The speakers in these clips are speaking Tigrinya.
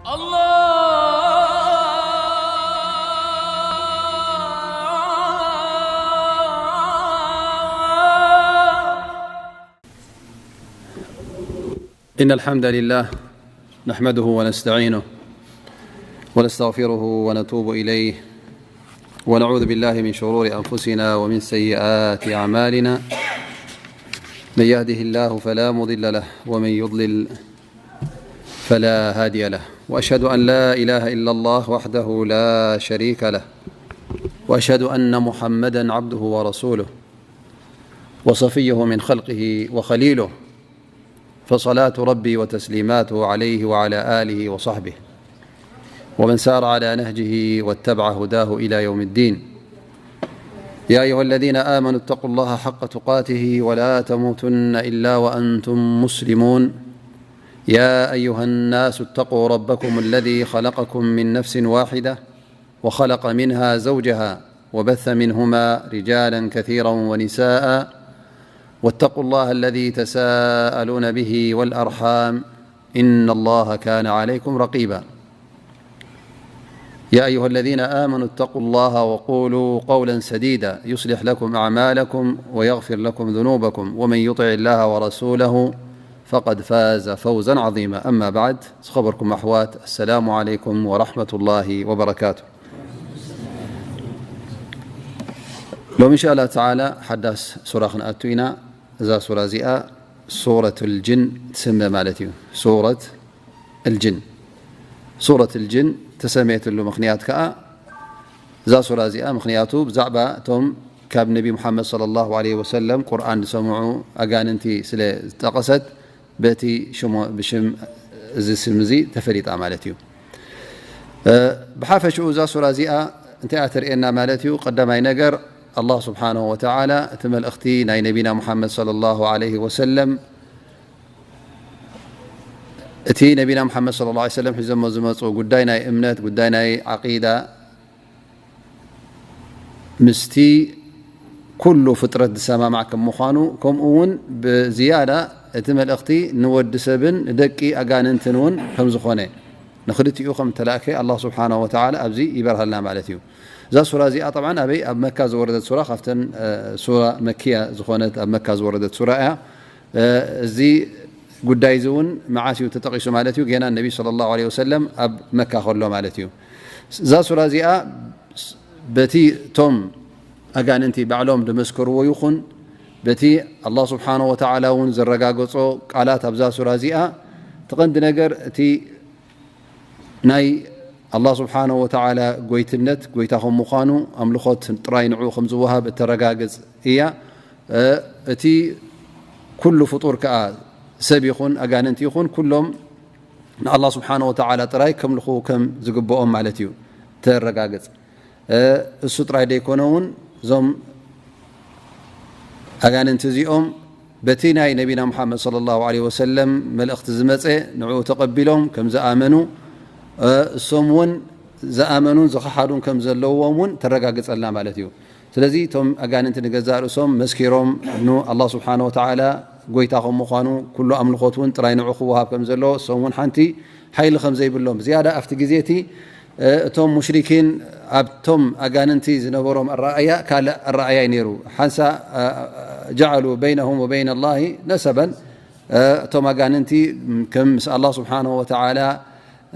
الله. إن الحمد لله نحمده ونستعينه ونستغفره ونتوب إليه ونعوذ بالله من شرور أنفسنا ومن سيئات أعمالنا. من يهده الله فلا مضل له ومن يضلل فلا هادي له. وأشهد أن لا إله إلا الله وحده لا شريك له. وأشهد أن محمدا عبده ورسوله وصفيه من خلقه وخليله. فصلاة ربي وتسليماته عليه وعلى آله وصحبه ومن سار على نهجه واتبع هداه إلى يوم الدين. يا أيها الذين آمنوا اتقوا الله حق تقاته ولا تموتن إلا وأنتم مسلمون. يا أيها الناس اتقوا ربكم الذي خلقكم من نفس واحدة وخلق منها زوجها وبث منهما رجالا كثيرا ونساء واتقوا الله الذي تساءلون به والأرحام إن الله كان عليكم رقيبا. يا أيها الذين آمنوا اتقوا الله وقولوا قولا سديدا يصلح لكم أعمالكم ويغفر لكم ذنوبكم ومن يطع الله ورسوله فقد فاز فوزا عظيما. أما بعد، ዝኸበርኩም ኣሕዋት፣ السلام عليكم ورحمة الله وبركاته. ሎም إن شاء الله تعالى ሓዳስ ሱራ ክንኣቱ ኢና። እዛ ሱራ እዚኣ ሱረት الجن ትስመ ማለት እዩ። ሱረት الجن، ሱረት الجن ተሰመየትሉ ምኽንያት ከኣ፣ እዛ ሱራ እዚኣ ምኽንያቱ ብዛዕባ እቶም ካብ ነቢ ሙሓመድ صلى الله عليه وسلم ቁርኣን ዝሰምዑ ኣጋንንቲ ስለ ዝጠቐሰት፣ በቲ ሽሞ-፣ ብሽም እዚ ስም እዚ ተፈሊጣ ማለት እዩ። እ፣ ብሓፈሽኡ እዛ ሱራ እዚኣ እንታይ እያ ተርእየና ማለት እዩ? ቀዳማይ ነገር፣ ኣላህ ስብሓነሁ ወተዓላ እቲ መልእኽቲ ናይ ነቢና ሙሓመድ صلى الله عليه وسلم፣ እቲ ነቢና ሙሓመድ صلى الله عليه وسلم ሒዞሞ ዝመፁ ጉዳይ ናይ እምነት፣ ጉዳይ ናይ ዓቂዳ፣ ምስቲ ኩሉ ፍጥረት ዝሰማማዕ ከም ምዃኑ፣ ከምኡ እውን ብዝያዳ እቲ መልእኽቲ ንወዲ ሰብን ንደቂ ኣጋንንትን እውን ከም ዝኾነ፣ ንኽልቲኡ ከም እተላእከ ኣላህ ስብሓነሁ ወተዓላ ኣብዚ ይበርሃልና ማለት እዩ። እዛ ሱራ እዚኣ ጠብዓን ኣበይ? ኣብ መካ ዝወረደት ሱራ፣ ካብተን፣ እ፣ ሱራ መክያ ዝኾነት ኣብ መካ ዝወረደት ሱራ እያ። እ፣ እዚ ጉዳይ እዚ እውን መዓስ እዩ ተጠቒሱ ማለት እዩ? ጌና ነቢ صلى الله عليه وسلم ኣብ መካ ከሎ ማለት እዩ። እዛ ሱራ እዚኣ በቲ እቶም ኣጋንንቲ ባዕሎም ዝመስከርዎ ይኹን፣ በቲ ኣላህ ስብሓነሁ ወተዓላ እውን ዘረጋገጾ ቃላት ኣብዛ ሱራ እዚኣ፣ እቲ ቀንዲ ነገር እቲ ናይ ኣላህ ስብሓነሁ ወተዓላ ጎይትነት፣ ጎይታ ከም ምዃኑ፣ ኣምልኾት ጥራይ ንዕኡ ከም ዝወሃብ እተረጋግጽ እያ። እ፣ እቲ ኩሉ ፍጡር ከኣ፣ ሰብ ይኹን ኣጋንንቲ ይኹን፣ ኩሎም ንኣላህ ስብሓነሁ ወተዓላ ጥራይ ከምልኹ ከም ዝግብኦም ማለት እዩ ተረጋግጽ። እ፣ እሱ ጥራይ ደይኮነ እውን፣ እዞም ኣጋንንቲ እዚኦም በቲ ናይ ነቢና ሙሓመድ صلى الله عليه وسلم መልእኽቲ ዝመጸ ንዕኡ ተቐቢሎም ከም ዝኣመኑ፣ እ፣ እሶም እውን ዝኣመኑን ዝኸሓዱን ከም ዘለዎም እውን ተረጋግጸልና ማለት እዩ። ስለዚ እቶም ኣጋንንቲ ንገዛእ ርእሶም መስኪሮም ንኣላህ ስብሓነሁ ወተዓላ ጎይታ ከም ምዃኑ፣ ኩሉ ኣምልኾት እውን ጥራይ ንዕኡ ክወሃብ ከም ዘለዎ፣ እሶም እውን ሓንቲ ሓይሊ ከም ዘይብሎም፣ ዝያዳ ኣብቲ ግዜ እቲ፣ እ፣ እቶም ሙሽሪኪን ኣብቶም ኣጋንንቲ ዝነበሮም ኣረኣእያ ካልእ ኣረኣእያ እዩ ነይሩ። ሓንሳ፣ እ፣ جعلوا بينهم وبين الله نسبا፣ እ፣ እቶም ኣጋንንቲ ከም ምስ ኣላህ ስብሓነሁ ወተዓላ፣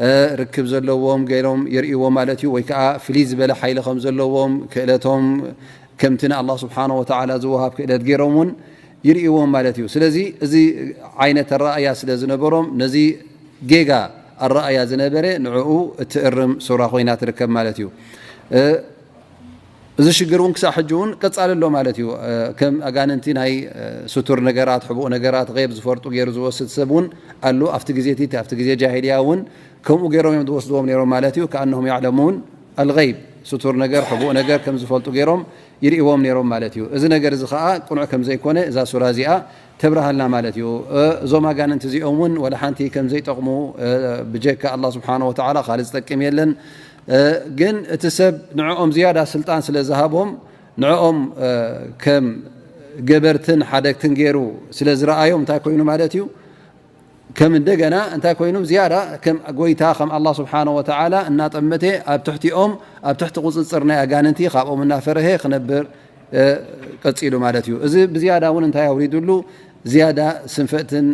እ፣ ርክብ ዘለዎም ገይሮም የርእይዎም ማለት እዩ። ወይ ከዓ ፍልይ ዝበለ ሓይሊ ከም ዘለዎም፣ ክእለቶም ከምቲ ንኣላህ ስብሓነሁ ወተዓላ ዝወሃብ ክእለት ገይሮም እውን ይርእይዎም ማለት እዩ። ስለዚ እዚ ዓይነት ኣረኣእያ ስለ ዝነበሮም፣ ነዚ ጌጋ ኣረኣእያ ዝነበረ ንዕኡ እትእርም ሱራ ኮይና ትርከብ ማለት እዩ። እ፣ እዚ ሽግር እውን ክሳብ ሕጂ እውን ቀጻሊ ኣሎ ማለት እዩ። እ፣ ከም ኣጋንንቲ ናይ፣ እ፣ ስቱር ነገራት፣ ሕቡእ ነገራት፣ ገይብ ዝፈልጡ ገይሩ ዝወስድ ሰብ እውን ኣሎ። ኣብቲ ግዜ እቲ፣ ኣብቲ ግዜ ጃሂልያ እውን ከምኡ ገይሮም እዮም ዝወስድዎም ነይሮም ማለት እዩ። كأنهم يعلمون الغيب፣ ስቱር ነገር፣ ሕቡእ ነገር ከም ዝፈልጡ ገይሮም ይርእይዎም ነይሮም ማለት እዩ። እዚ ነገር እዚ ኸዓ ቅኑዕ ከም ዘይኮነ እዛ ሱራ እዚኣ ተብርሃልና ማለት እዩ። እ፣ እዞም ኣጋንንቲ እዚኦም እውን ወላ ሓንቲ ከም ዘይጠቕሙ፣ እ፣ ብጀካ ኣላህ ስብሓነሁ ወተዓላ ካልእ ዝጠቅም የለን። እ፣ ግን እቲ ሰብ ንዕኦም ዝያዳ ስልጣን ስለ ዝሃቦም፣ ንዕኦም፣ እ፣ ከም ገበርትን ሓደግትን ገይሩ ስለ ዝረኣዮም እንታይ ኮይኑ ማለት እዩ? ከም እንደገና እንታይ ኮይኑ ዝያዳ ከም ጎይታ ከም ኣላ ስብሓን ወተዓላ እናጠመተ ኣብ ትሕቲኦም ኣብ ትሕቲ ቁፅፅር ናይ ኣጋንንቲ ካብኦም እናፈረሀ ክነብር ቀፂሉ ማለት እዩ። እዚ ብዝያዳ እውን እንታይ ኣውሪዱሉ ዝያዳ ስንፈትን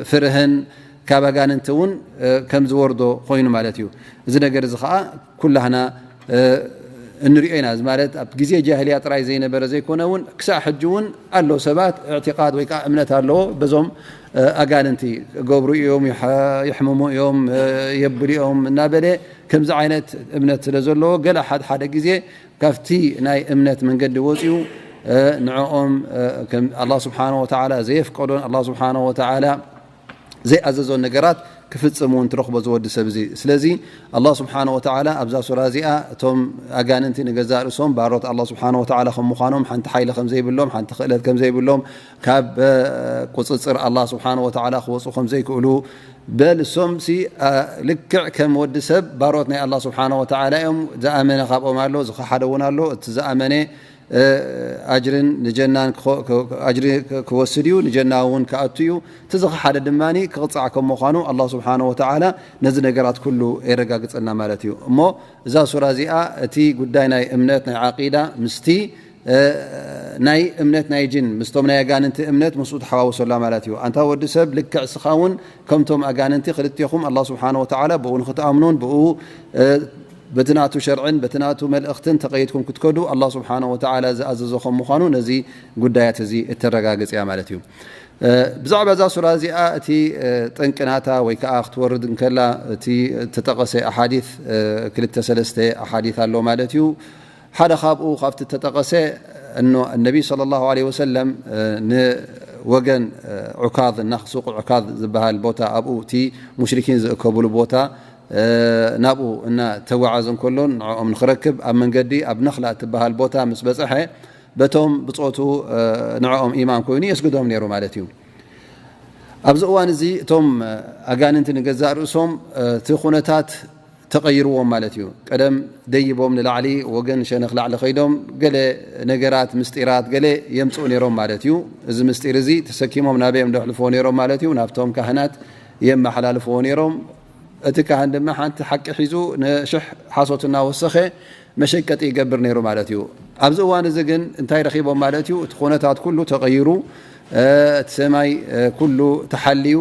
ፍርህን ካብ ኣጋንንቲ እውን ከም ዝወርዶ ኮይኑ ማለት እዩ። እዚ ነገር እዚ ከዓ ኩላህና እንሪኦ ኢና። እዚ ማለት ኣብ ግዜ ጃህልያ ጥራይ ዘይነበረ ዘይኮነ እውን ክሳዕ ሕጂ እውን ኣሎ። ሰባት እዕትቃድ ወይ ከዓ እምነት ኣለዎ በዞም ኣጋንንቲ ገብሩ እዮም፣ ይሕምሙ እዮም፣ የብሉ እዮም እናበለ ከምዚ ዓይነት እምነት ስለ ዘለዎ ገለ ሓደ ሓደ ግዜ ካብቲ ናይ እምነት መንገዲ ወፂኡ ንዕኦም ኣላ ስብሓን ወተዓላ ዘየፍቀዶን ኣላ ስብሓን ወተዓላ ዘይኣዘዞን ነገራት ክፍፅም እውን ትረኽቦ ዝወዲ ሰብ እዚ። ስለዚ ኣላ ስብሓን ወተዓላ ኣብዛ ሱራ እዚኣ እቶም ኣጋንንቲ ንገዛእ ርእሶም ባሮት ኣላ ስብሓን ወተዓላ ከም ምዃኖም ሓንቲ ሓይሊ ከም ዘይብሎም ሓንቲ ክእለት ከም ዘይብሎም ካብ ቁፅፅር ኣላ ስብሓን ወተዓላ ክወፁ ከም ዘይክእሉ በል እሶም ሲ ልክዕ ከም ወዲ ሰብ ባሮት ናይ ኣላ ስብሓን ወተዓላ እዮም። ዝኣመነ ካብኦም ኣሎ፣ ዝኸሓደ እውን ኣሎ። እቲ ዝኣመነ ኣጅርን ንጀናን ኣጅሪ ክወስድ እዩ፣ ንጀና እውን ክኣቱ እዩ። እቲ ዝኸሓደ ድማ ክቕፃዕ ከም ምዃኑ ኣላ ስብሓን ወተዓላ ነዚ ነገራት ኩሉ የረጋግፀልና ማለት እዩ። እሞ እዛ ሱራ እዚኣ እቲ ጉዳይ ናይ እምነት ናይ ዓቂዳ ምስቲ ናይ እምነት ናይ ጅን ምስቶም ናይ ኣጋንንቲ እምነት ምስኡ ተሓዋውሶላ ማለት እዩ። ኣንታ ወዲ ሰብ ልክዕ ስኻ እውን ከምቶም ኣጋንንቲ ክልቴኹም ኣላ ስብሓን ወተዓላ ብኡ ንክትኣምኑን ብኡ በቲ ናቱ ሸርዕን በቲ ናቱ መልእኽትን ተቐይድኩም ክትከዱ ኣላ ስብሓን ወተዓላ ዝኣዘዞ ከም ምዃኑ ነዚ ጉዳያት እዚ እተረጋግፅ እያ ማለት እዩ። ብዛዕባ እዛ ሱራ እዚኣ እቲ ጠንቂ ናታ ወይ ከዓ ክትወርድ እንከላ እቲ ተጠቐሰ ኣሓዲት ክልተ ሰለስተ ኣሓዲት ኣሎ ማለት እዩ። ሓደ ካብኡ ካብቲ ተጠቐሰ እነቢ صلى الله عليه وسلم ንወገን ዑካዝ እና ሱቅ ዑካዝ ዝበሃል ቦታ ኣብኡ እቲ ሙሽሪኪን ዝእከብሉ ቦታ ናብኡ እና ተጓዓዘ እንከሎን ንዕኦም ንክረክብ ኣብ መንገዲ ኣብ ነኽላ እትበሃል ቦታ ምስ በፀሐ በቶም ብፆቱ ንዕኦም ኢማን ኮይኑ የስግዶም ነይሩ ማለት እዩ። ኣብዚ እዋን እዚ እቶም ኣጋንንቲ ንገዛእ ርእሶም እቲ ኩነታት ተቐይርዎም ማለት እዩ። ቀደም ደይቦም ንላዕሊ ወገን ሸነኽ ላዕሊ ከይዶም ገለ ነገራት ምስጢራት ገለ የምፅኡ ነይሮም ማለት እዩ። እዚ ምስጢር እዚ ተሰኪሞም ናበዮም ደሕልፍዎ ነይሮም ማለት እዩ። ናብቶም ካህናት የመሓላልፍዎ ነይሮም። እቲ ካህን ድማ ሓንቲ ሓቂ ሒዙ ንሽሕ ሓሶት እናወሰኸ መሸቀጢ ይገብር ነይሩ ማለት እዩ። ኣብዚ እዋን እዚ ግን እንታይ ረኺቦም ማለት እዩ? እቲ ኩነታት ኩሉ ተቐይሩ፣ እቲ ሰማይ ኩሉ ተሓልዩ፣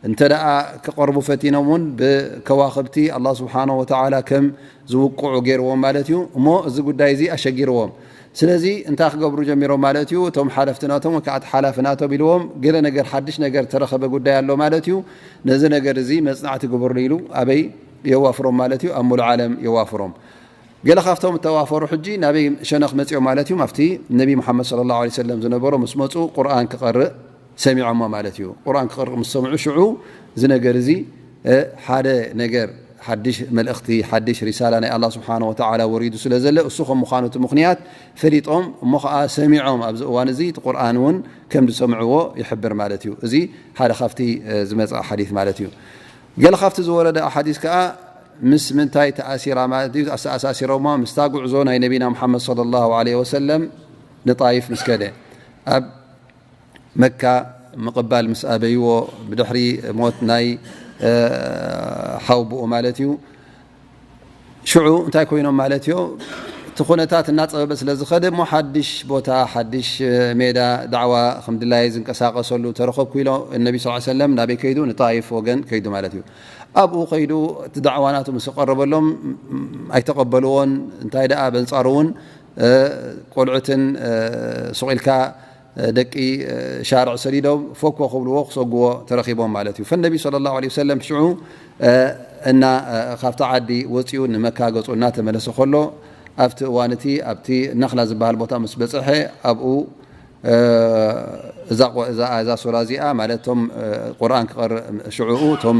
እንተ ደኣ ክቐርቡ ፈቲኖም እውን ብከዋኽብቲ ኣላ ስብሓን ወተዓላ ከም ዝውቅዑ ገይርዎም ማለት እዩ። እሞ እዚ ጉዳይ እዚ ኣሸጊርዎም። ስለዚ እንታይ ክገብሩ ጀሚሮም ማለት እዩ? እቶም ሓለፍቲ ናቶም ወይ ከዓ እቲ ሓላፊ ናቶም ኢልዎም ገለ ነገር ሓድሽ ነገር ተረኸበ ጉዳይ ኣሎ ማለት እዩ። ነዚ ነገር እዚ መፅናዕቲ ግበርሉ ኢሉ ኣበይ የዋፍሮም ማለት እዩ? ኣብ ሙሉእ ዓለም የዋፍሮም። ገለ ካብቶም እተዋፈሩ ሕጂ ናበይ ሸነኽ መፂኦም ማለት እዩ? ኣብቲ ነቢ ሙሓመድ صلى الله عليه وسلم ዝነበሮ ምስ መፁ ቁርኣን ክቐርእ ሰሚዖሞ ማለት እዩ። ቁርኣን ክቐርእ ምስ ሰምዑ ሽዑ እዚ ነገር እዚ ሓደ ነገር ሓድሽ መልእኽቲ ሓድሽ ሪሳላ ናይ ኣላ ስብሓን ወተዓላ ወሪዱ ስለ ዘለ እሱ ከም ምዃኑ እቲ ምኽንያት ፈሊጦም እሞ ከዓ ሰሚዖም ኣብዚ እዋን እዚ እቲ ቁርኣን እውን ከም ዝሰምዕዎ ይሕብር ማለት እዩ። እዚ ሓደ ካብቲ ዝመፅእ ሓዲት ማለት እዩ። ገለ ካብቲ ዝወረደ ኣሓዲስ ከዓ ምስ ምንታይ ተኣሲራ ማለት እዩ ኣስተኣሳሲሮማ ምስታ ጉዕዞ ናይ ነቢና ሙሓመድ صلى الله عليه وسلم ንጣይፍ ምስ ከደ ኣብ መካ ምቕባል ምስ ኣበይዎ ብድሕሪ ሞት ናይ ሓውብኡ ማለት እዩ። ሽዑ እንታይ ኮይኖም ማለት እዮ? እቲ ኩነታት እናፀበበ ስለ ዝኸደ እሞ ሓድሽ ቦታ ሓድሽ ሜዳ ዳዕዋ ከም ድላየ ዝንቀሳቀሰሉ ተረኸብኩ ኢሎ ነቢ ስ ሰለም ናበይ ከይዱ ንጣይፍ ወገን ከይዱ ማለት እዩ። ኣብኡ ከይዱ እቲ ዳዕዋ ናቱ ምስ ቀረበሎም ኣይተቐበልዎን። እንታይ ደኣ በንፃሩ እውን ቆልዑትን ሱቕ ኢልካ ደቂ ሻርዕ ሰዲዶም ፈኮ ክብልዎ ክሰግዎ ተረኺቦም ማለት እዩ። ፈነቢ صلى الله عليه وسلم ሽዑ እና ካብቲ ዓዲ ወፂኡ ንመካ ገፁ እናተመለሰ ከሎ ኣብቲ እዋን እቲ ኣብቲ ነኽላ ዝበሃል ቦታ ምስ በፅሐ ኣብኡ እዛ ሱራ እዚኣ ማለት እቶም ቁርኣን ክቐርእ ሽዑኡ እቶም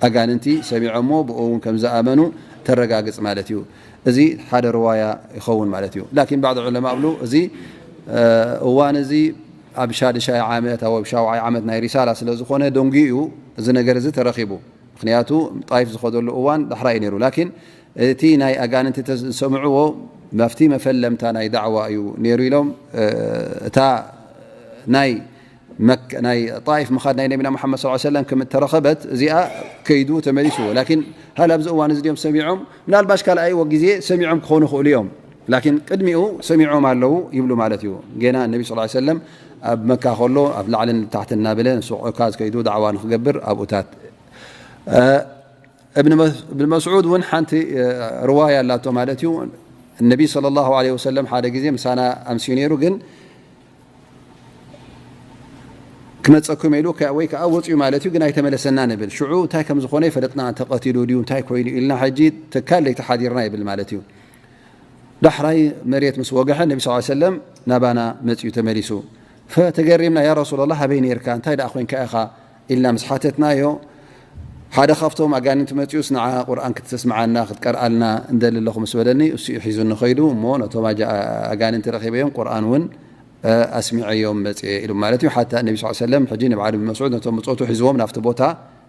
ኣጋንንቲ ሰሚዖሞ ብኡ እውን ከም ዝኣመኑ ተረጋግፅ ማለት እዩ። እዚ ሓደ ርዋያ ይኸውን ማለት እዩ። ላኪን ባዕዲ ዑለማ እብሉ እዚ እዋን እዚ ኣብ ሻድሻይ ዓመት ኣብ ሻውዓይ ዓመት ናይ ሪሳላ ስለ ዝኾነ ደንጉዩ እዚ ነገር እዚ ተረኺቡ። ምክንያቱ ጣይፍ ዝኸደሉ እዋን ዳሕራይ ነይሩ። ላኪን እቲ ናይ ኣጋንንቲ ዝሰምዕዎ ናብቲ መፈለምታ ናይ ዳዕዋ እዩ ነይሩ ኢሎም እታ ናይ መክ-፣ ናይ ጣኢፍ ምኻድ ናይ ነቢና መሓመድ ሰለላሁ ዐለይሂ ወሰለም ከም እተረኸበት፣ እዚኣ ከይዱ ተመሊሱ። ላኪን፣ ሃል ኣብዚ እዋን እዚ ድዮም ሰሚዖም? ምናልባሽ ካልኣይዎ ግዜ ሰሚዖም ክኾኑ ይኽእሉ እዮም። ላኪን ቅድሚኡ ሰሚዖም ኣለዉ ይብሉ ማለት እዩ። ጌና ነቢ ሰለላሁ ዐለይሂ ወሰለም ኣብ መካ ከሎ ኣብ ላዕልን ታሕትን እናበለ ንሱቕ ዑካዝ ከይዱ ዳዕዋ ንክገብር ኣብኡታት። እ፣ እብን መስ-፣ እብን መስዑድ እውን ሓንቲ፣ እ፣ ርዋያ ኣላቶ ማለት እዩ። ነቢ ሰለላሁ ዐለይሂ ወሰለም ሓደ ግዜ ምሳና ኣምስዩ ነይሩ፣ ግን ክመፀኩም ኢሉ ከ-፣ ወይ ከዓ ወፅዩ ማለት እዩ፣ ግን ኣይተመለሰና ንብል። ሽዑ እንታይ ከም ዝኾነ ይፈለጥና፣ ተቐቲሉ ድዩ እንታይ ኮይኑ ኢልና ሕጂ ትካል ለይቲ ሓዲርና ይብል ማለት እዩ። ዳሕራይ መሬት ምስ ወግሐ ነቢ ሰለላሁ ዐለይሂ ወሰለም ናባና መፅዩ ተመሊሱ። ፈተገሪምና፣ ያ ረሱላላህ፣ ኣበይ ነይርካ? እንታይ ደኣ ኮይንካ ኢኻ? ኢልና ምስ ሓተትናዮ፣ ሓደ ካብቶም ኣጋንንቲ መፂኡስ፣ ንዓ ቁርኣን ክትስምዓና ክትቀርኣልና እንደሊ ኣለኹ ምስ በለኒ፣ እሱ እዩ ሒዙኒ ከይዱ። እሞ ነቶም ኣጃ-፣ ኣጋንንቲ ረኺበዮም፣ ቁርኣን እውን፣ እ፣ ኣስሚዐዮም መፅኤ ኢሉ ማለት እዩ። ሓታ ነቢ ሰለላሁ ዐለይሂ ወሰለም ሕጂ ንበዓል እብን መስዑድ ነቶም ብፆቱ ሒዝዎም ናብቲ ቦታ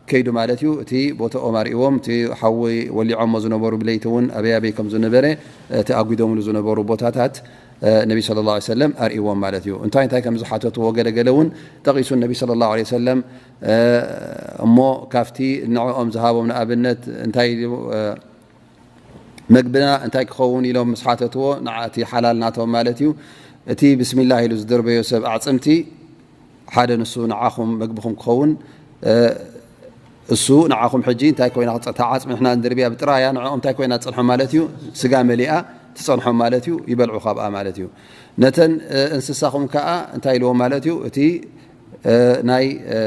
ከይዱ ማለት እዩ። እቲ ቦታኦም ኣርእዎም፣ እቲ ሓዊ ወሊዖሞ ዝነበሩ ብለይቲ እውን ኣበይ ኣበይ ከም ዝነበረ፣ እቲ ኣጒዶምሉ ዝነበሩ ቦታታት፣ እ፣ ነቢ ሰለላሁ ዐለይሂ ወሰለም ኣርእዎም ማለት እዩ። እንታይ እንታይ ከም ዝሓተትዎ ገለ ገለ እውን ጠቒሱ ነቢ ሰለላሁ ዐለይሂ ወሰለም። እ፣ እሞ ካብቲ ንዕኦም ዝሃቦም ንኣብነት እንታይ ኢሉ፣ እ፣ መግብና እንታይ ክኸውን ኢሎም ምስ ሓተትዎ፣ ንዓ እቲ ሓላል ናቶም ማለት እዩ፣ እቲ ብስሚላህ ኢሉ ዝድርበዮ ሰብ ኣዕፅምቲ ሓደ ንሱ ንዓኹም መግብኹም ክኸውን፣ እ፣ እሱ ንዓኹም ሕጂ እንታይ ኮይና ክጸ-፣ እታ ዓጽሚ ንሕና ንድርብያ ብጥራያ ንዕኦም እንታይ ኮይና ትጸንሖም ማለት እዩ፣ ስጋ መሊኣ ትጸንሖም ማለት እዩ፣ ይበልዑ ካብኣ ማለት እዩ። ነተን፣ እ፣ እንስሳኹም ከኣ እንታይ ኢልዎም ማለት እዩ፣ እቲ፣ እ፣ ናይ፣ እ፣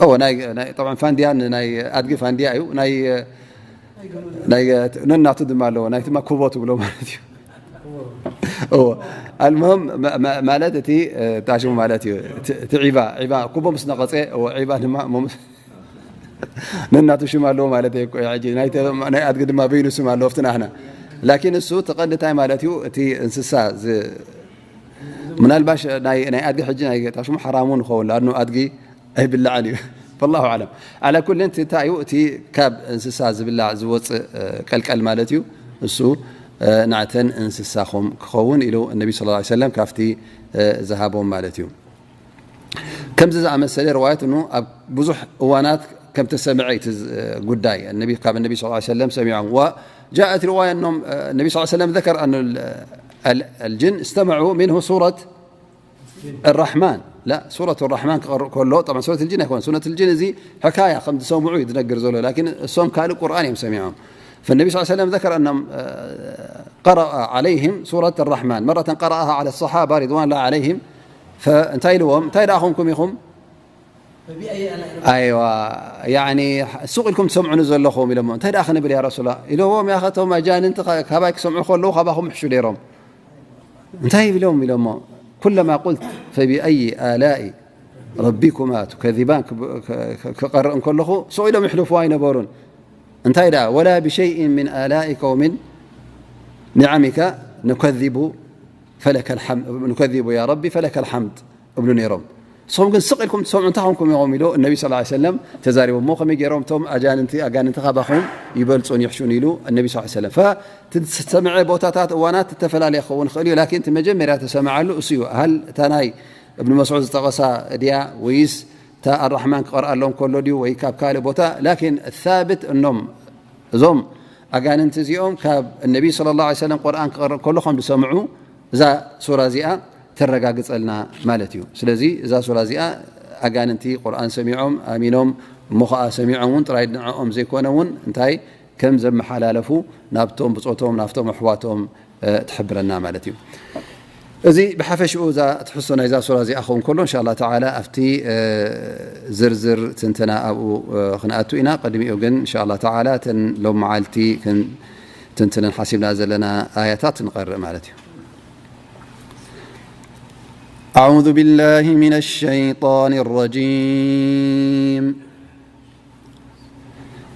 እወ፣ ናይ፣ ናይ፣ ጠብዓን ፋንድያ ናይ ኣድጊ ፋንድያ እዩ። ናይ፣ ናይ ነናቱ ድማ ኣለዎ። ናይ ትማ ኩቦ ትብሎ ማለት እዩ። እወ። ኣልሙህም፣ ማ-፣ ማ-፣ ማለት እቲ፣ እ፣ ታሽሙ ማለት እዩ። እቲ፣ እቲ ዒባ፣ ዒባ፣ ኩቦ ምስ ነቐጸ፣ እወ፣ ዒባ ድማ፣ እሞ ምስ-፣ ነናቱ ሽም ኣለዎ ማለት እዩ። ሕጂ ናይ ተ-፣ ናይ ኣድጊ ድማ በይኑ ስም ኣለዎ፣ ኣብቲ ናህና። ላኪን እሱ እቲ ቀንዲ እንታይ ማለት እዩ? እቲ እንስሳ ዝ-፣ ምናልባሽ ናይ፣ ናይ ኣድጊ ሕጂ ናይ ታሽሙ ሓራሙ ንኸውን፣ ለኣኑ ኣድጊ ኣይብላዕን እዩ። ፈላሁ ኣዕለም። ዓላ ኩልን እቲ እንታይ እዩ? እቲ ካብ እንስሳ ዝብላዕ ዝወፅእ፣ እ፣ ቀልቀል ማለት እዩ። እሱ፣ እ፣ ናዕተን እንስሳኹም ክኸውን ኢሉ ነቢ ሰለላሁ ዐለይሂ ወሰለም ካብቲ፣ እ፣ ዝሃቦም ማለት እዩ። ከምዚ ዝኣመሰለ ርዋያት እኑ ኣብ ብዙሕ እዋናት ከም ተሰምዐ እቲ ዝ-፣ ጉዳይ ነቢ፣ ካብ ነቢ ሰለላሁ ዐለይሂ ወሰለም ሰሚዖም። ወጃእት ርዋያ እኖም፣ እ፣ ነቢ ሰለላሁ ዐለይሂ ወሰለም ذكر أن ال-، ال-، الجن استمعوا منه سورة الرحمن. لا، ሱረት ራሕማን ክቐርእ ከሎ፣ ጠብዓን ሱረት ልጅን ኣይኮነን። ሱረት ልጅን እዚ ሕካያ ከም ዝሰምዑ እዩ ዝነግር ዘሎ፣ ላኪን እሶም ካልእ ቁርኣን እዮም ሰሚዖም። فالنبي صلى الله عليه وسلم ذكر أنهم، آه، قرأ عليهم سورة الرحمن مرة قرأها على الصحابة رضوان الله عليهم. فእንታይ ኢልዎም? እንታይ ደኣ ኾንኩም ኢኹም? ኣይዋ፣ ያኒ፣ ሱቕ ኢልኩም ትሰምዑኒ ዘለኹም ኢሎሞ። እንታይ ደኣ ክንብል ያ ረሱላ? ኢልዎም፣ ያኸ እቶም ኣጃንንቲ ካ-፣ ካባይ ክሰምዑ ከለዉ ካባኹም ይሕሹ ነይሮም። እንታይ ይብሎም ኢሎሞ? ኩለማ ቁልት ፈቢኣይ ኣላኢ ረቢኩማ ቱከዚባን ክብ-፣ ክ-፣ ክ-፣ ክቐርእ እንከለኹ ስቕ ኢሎም ይሕልፍዎ ኣይነበሩን። እንታይ ደኣ? ወላ ብሸይእን ምን ኣላኢከ ወምን ኒዓሚከ ኑከዚቡ ፈለከል ሓም-፣ ኑከዚቡ ያ ረቢ ፈለከል ሓምድ እብሉ ነይሮም። ንስኹም ግን ስቕ ኢልኩም ትሰምዑ እንታይ ኾንኩም ኢኹም ኢሉ እነቢ ሰለላሁ ዐለይሂ ወሰለም ተዛሪቦም። እሞ ከመይ ገይሮም እቶም ኣጃንንቲ፣ ኣጋንንቲ ካባኹም ይበልጹን ይሕሹን ኢሉ እነቢ ሰለላሁ ዐለይሂ ወሰለም። ፈ-፣ እቲ ዝሰምዐ ቦታታት፣ እዋናት እተፈላለየ ክኸውን ይኽእል እዩ። ላኪን እቲ መጀመርያ ተሰምዓሉ እሱ እዩ። ሃል እታ ናይ እብኑ መስዑድ ዝጠቐሳ ድያ ወይስ እታ ኣራሕማን ክቐርኣሎም ከሎ ድዩ ወይ ካብ ካልእ ቦታ? ላኪን ሳብት እኖም እዞም ኣጋንንቲ እዚኦም ካብ እነቢ ሰለላሁ ዐለይሂ ወሰለም ቁርኣን ክቐርእ ከሎ ከም ዝሰምዑ እዛ ሱራ እዚኣ ተረጋግጸልና ማለት እዩ። ስለዚ እዛ ሱራ እዚኣ ኣጋንንቲ ቁርኣን ሰሚዖም ኣሚኖም እሞ ኸኣ ሰሚዖም እውን ጥራይ ንዕኦም ዘይኮነ እውን እንታይ ከም ዘመሓላለፉ ናብቶም ብጾቶም ናብቶም ኣሕዋቶም፣ እ፣ ትሕብረና ማለት እዩ። እዚ ብሓፈሽኡ እዛ ትሕዝቶ ናይዛ ሱራ እዚኣ ክኸውን ከሎ እንሻ ኣላህ ተዓላ ኣብቲ፣ እ፣ ዝርዝር ትንተና ኣብኡ፣ እ፣ ክንኣቱ ኢና። ቅድሚኡ ግን እንሻ ኣላህ ተዓላ እተን ሎም መዓልቲ ክንትንትነን ሓሲብና ዘለና ኣያታት ንቐርእ ማለት እዩ። أعوذ بالله من الشيطان الرجيم.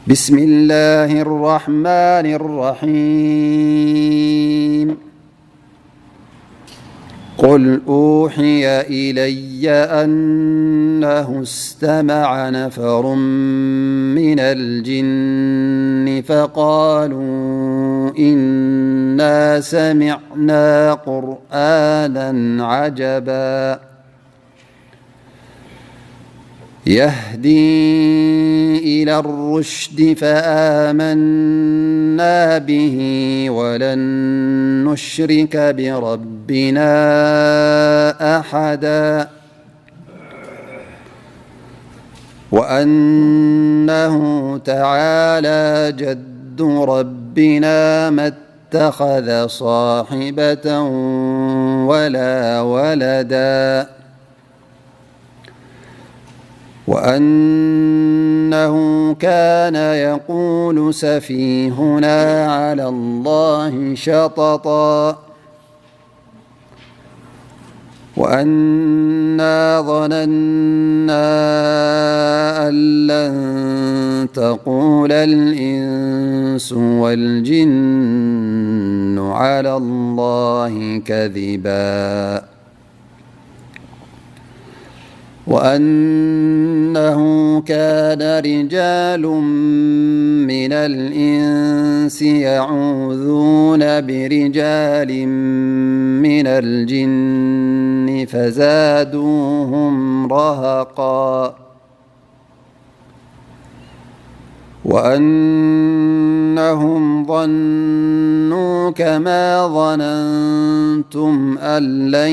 بسم الله الرحمن الرحيم. قل أوحي إلي أنه استمع نفر من الجن فقالوا إنا سمعنا قرآنا عجبا. يهدي إلى الرشد فآمنا به ولن نشرك بربنا أحدا. وأنه تعالى جد ربنا ما اتخذ صاحبة ولا ولدا. وأنه كان يقول سفيهنا على الله شططا. وأنا ظننا أن لن تقول الإنس والجن على الله كذبا. وأنه كان رجال من الإنس يعوذون برجال من الجن فزادوهم رهقا. وأنهم ظنوا كما ظننتم أن لن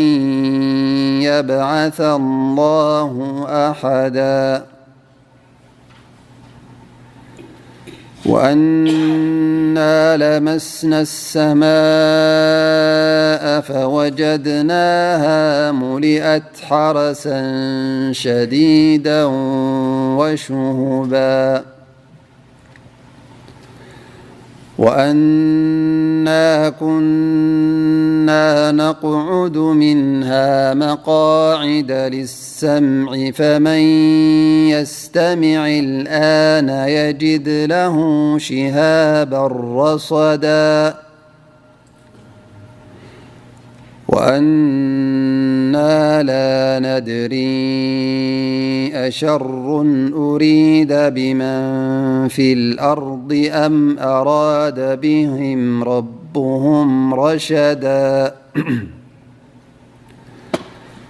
يبعث الله أحدا. وأنا لمسنا السماء فوجدناها ملئت حرسا شديدا وشهبا. وأنا كنا نقعد منها مقاعد للسمع فمن يستمع الآن يجد له شهابا رصدا. وأنا لا ندري أشر أريد بمن في الأرض أم أراد بهم ربهم رشدا.